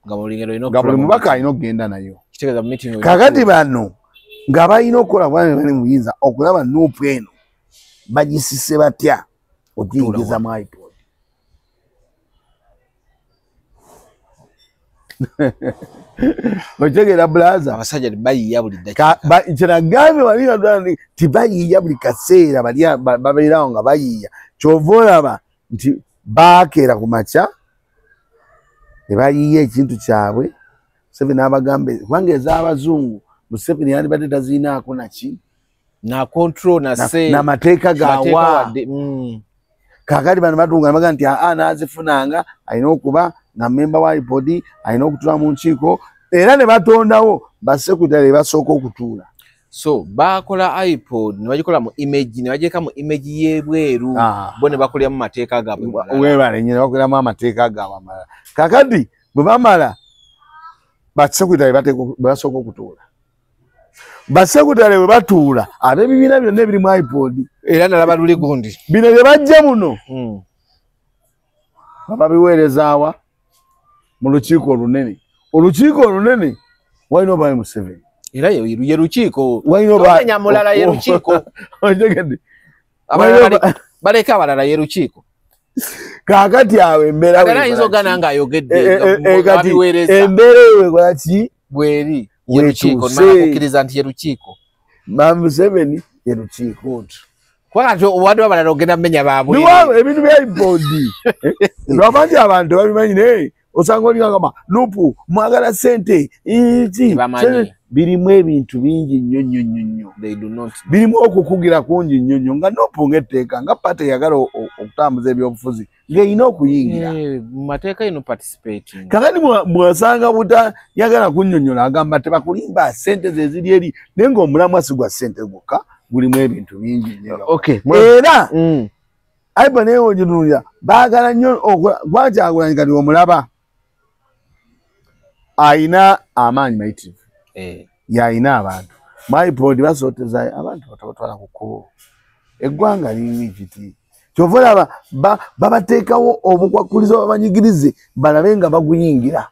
Nga buli mubaka alina okugenda nayo. Kaakati bano nga balina okukola bwani bali muyinza okulaba NUP eno bagisise batya okuyingiza mu iPod. Otegeera bulaza? Abasajja bayiiya buli ddakiika. Kyenagambye wali nga tibayiiya buli kaseera, bali babeerawo nga bayiiya. Ky'ova olaba nti baakeera ku makya ne bayiiya ekintu kyabwe. Museveni n'abagamba kubanga ez'abazungu Museveni yandibadde tazirinaako naki na control na say n'amateeka gaawa. Kaakati bano batunga ne bagamba nti aa n'azifunanga alina okuba nga memba wa iPod alina okutuula mu nkiiko, era ne batondawo basekutale basooka okutuula. So bakola iPod ne bagikola mu image ne bagireka mu image y'ebweru, bo ne bakoleramu mateeka gaabwe. Weebale nnyo, ne bakoleramu amateeka gaabwe amalala. Kaakati bwe bamala basekutale basooka okutuula. Basekutale bwe batuula ab'ebibiina byonna ebiri mu iPod era nalaba luli gundi bino bye bajja muno babiweerezaawa mu lukiiko olunene. Olukiiko olunene walina oba Museveni era ye lukiiko walina oba mulala ye lukiiko. Otegedde? Baleka abalala ye lukiiko. Kaakati awo embeera ayinza ogana ng'ayogedde babiweereza embeera eyo ekola ki bweri ye lukiiko, kukkiriza nti ye lukiiko. Mwami Museveni ye lukiiko. Kubanga obwadde abalala ogenda mmenya baabwe. Ebintu bya iPod lwaba nti abantu babimanyi naye osanga oli ngamba NUP mwagala ssente iki birimu ebintu bingi nnyo nnyo nnyo nnyo. Birimu okukugira kungi nnyo nnyo nga NUP ng'etteeka nga party eyagala okutambuza ebyobufuzi ng'erina okuyingira mu mateeka eno participating. Kakati mwasanga butayagala kunnyonnyola agamba tebakulimba ssente ze ziri eri, naye ng'omulamwa si gwa ssente gwokka, gulimu ebintu bingi nnyo. Era iPod naye w'ogitunuulira baagala nnyo kuba Kyagulanyi kati omulaba ayina amaanyi mayitirivu, yayina abantu mu iPod basooteza abantu batabatwala ku kkubo, eggwanga liri kiti. Kyova olaba babateekawo obukwakkulizo babanyigirize balabe nga baguyingira.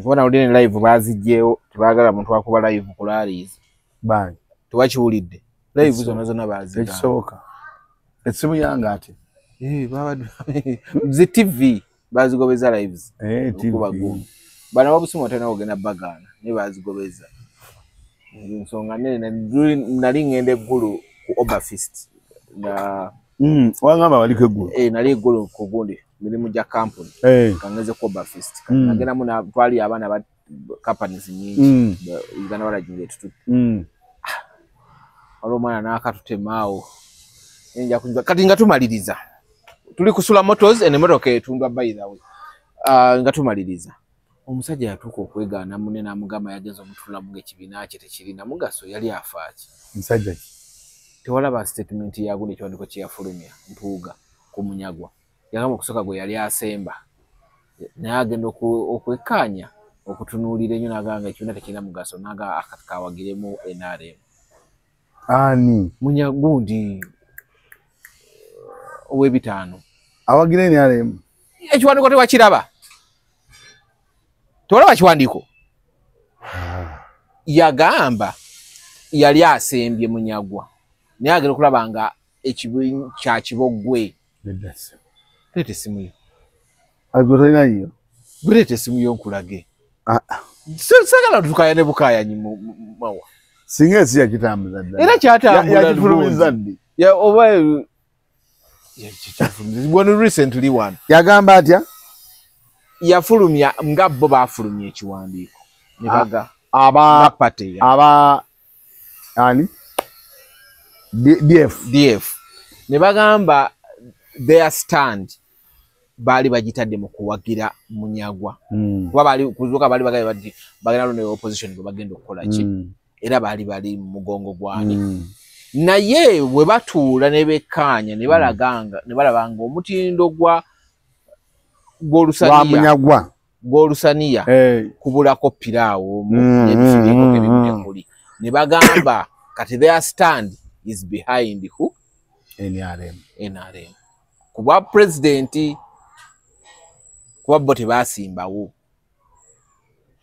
Kuba nawulira ne live baziggyewo, tebaagala muntu akuba live ku rallies. Bangi tewakiwulidde live zonna zonna bazigaana. Tekisoboka. Essimu yange ate zi TV bazigobeza lives. Bano ababusimu batalina kugenda bagaana naye bazigobeza. Ensonga nene nali ngenda eggulu ku Oberfest nga wangamba waliko eggulu. Nali eggulu ku gundi mirimu gya kampuni kangeze ku Oberfest. Nagendamu twali abaana ba companies nnyingi Uganda walagi etututte. Waliwo omwana n'akatutemaawo kati nga tumaliriza tuli kusula Motors emmotoka etundwa by the way. Nga tumaliriza omusajja yatuuka okwegaana munne n'amugamba yagenza omutulamu ng'ekibiina kye tekirina mugaso, yali afaaki. Musajja ki? Tewalaba statement ya gundi ekiwandiiko kye yafulumya Mpuuga ku Munyagwa. Yagamba okusooka gwe yali asemba naye agenda okwekkaanya okutunuulira ennyo n'agamba nga ekibiina tekirina mugaso n'agamba akawagiremu NRM. Ani? Munyagundi ow'ebitaano. Awagira NRM. Ekiwandiiko tewakiraba? Tewalaba kiwandiiko? Yagamba yali asembye Munyagwa naye agenda okulaba nga ekibi kya Kiboggwe. Leeta essimu yo. Agotolinayo. Guleeta essimu yo nkulage. Sagala tukayane bukayanyi mawa. Singa ensi yakitambuza ddala. Era kyatambula. Yakifulumiza ddi? Ya oba wano recently one. Yagamba atya? Yafulumya nga bo bafulumya ekiwandiiko. Ne baga aba party aba ani? DF. DF. Ne bagamba their stand baali bagitadde mu kuwagira Munyagwa. Kuba baali kuzuka baali bagaye bati bagenda ne opposition bwe bagenda okukola ki. Era baali bali mu mugongo gwani. Naye bwe batuula ne bekkaanya ne balaganga ne balabanga omutindo gwa Munyagwa gw'olusaniya kubulako piraawo n'ebifiriko ebimutekuli. Ne bagamba kati their stand is behind who? NRM. NRM. Kuba president kuba bo tebasimbawo.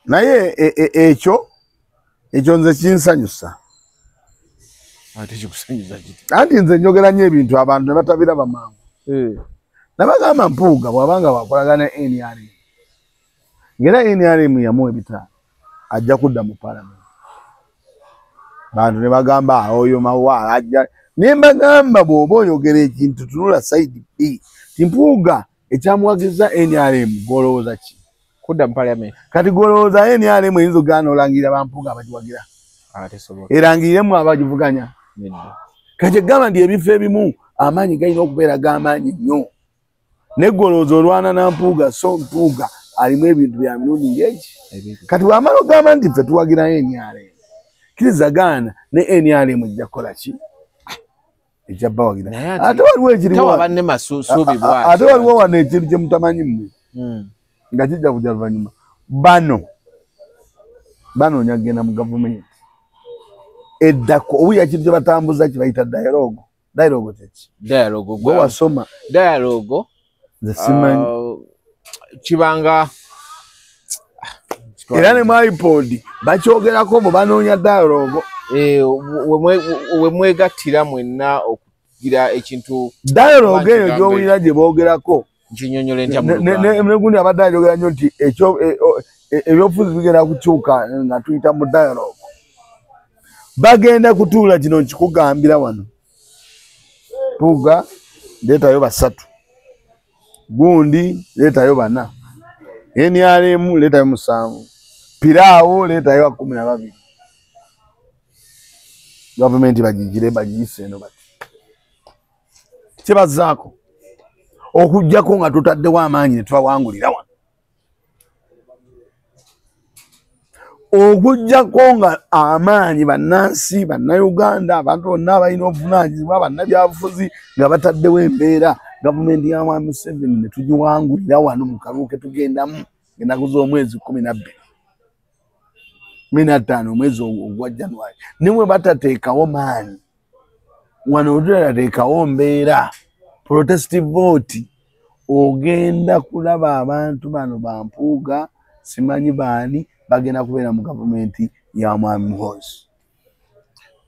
Naye ekyo nze kinsanyusa. Ate kikusanyusa kiti? Anti nze njogera nnyo ebintu abantu ne batabiraba mangu. Nabagamba Mpuuga bw'abanga bakolagana NRM. Ngera NRM yamuwa ebitaano ajja kudda mu parliament. Bantu ne bagamba oyo Mawa ajja. Ne mbagamba bw'oba oyogera ekintu tunula side B. Mpuuga ekyamuwagiza NRM gw'olowooza ki? Kudda mu parliament. Kati gw'olowooza NRM eyinza okugaana olangira ba Mpuuga abagiwagira. Erangiremu abagivuganya. Kati egamba nti ebifo ebimu amaanyi galina okubeera g'amaanyi nnyo. Ne gw'olowooza olwana na Mpuuga, so Mpuuga alimu ebintu bya mirundi ng'egi. Kati bw'amala ogamba nti ffe tuwagira NRM, kkiriza gaana ne NRM ejja kukola ki? Ejja bawagira. Ate waliwo ekiriwo. Ate waliwo wano ekintu kye mutamanyi mmwe. Nga kijja kujja luvannyuma. Bano banoonya kugenda mu gavumenti. Eddako obuya kintu kye batambuza kye bayita dialogue. Dialogue kye ki? Dialogue gwe wasoma. Dialogue nze simanyi. Kibanga era ne mu iPod bakyogerako bwe banoonya dialogue. We mwegattira mwenna okugira ekintu. Dialogue eyo gy'owulira gye boogerako. Nkinyonyola ntya mu Luganda. Ne gundi abadde ayogera nnyo nti ebyobufuzi bigenda kukyuka nga tuyita mu dialogue. Bagenda kutuula kino nkikugambira wano. Mpuuga leetayo 3. Gundi leetayo 4. NRM leetayo 7. Piraawo leetayo 12. Gavumenti bagigire bagiyise eno bati. Kyebazaako okuggyako nga tutaddewo amaanyi ne tubawangulira wano. Okuggyako nga amaanyi bannansi, bannayuganda, abantu bonna abalina obuvunaanyizibwa, bannabyabufuzi nga bataddewo embeera gavumenti ya Mwami Museveni ne tugiwangulira wano mu kalulu ke tugendamu ennaku z'omwezi 12. 15 omwezi ogwa January. Ne bwe batateekawo maanyi wano otulateekawo mbeera protest vote ogenda kulaba abantu bano ba Mpuuga simanyi baani bagenda kubeera mu gavumenti ya Mwami Muhoozi.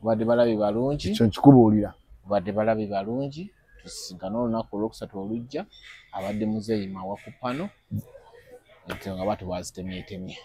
Obadde balabi balungi. Ekyo nkikubuulira. Obadde balabi balungi. Tusisinkane olunaku olwokusatu olujja. Abadde Muzeeyi Mawa ku pano. Ensonga batu bazitemyetemye.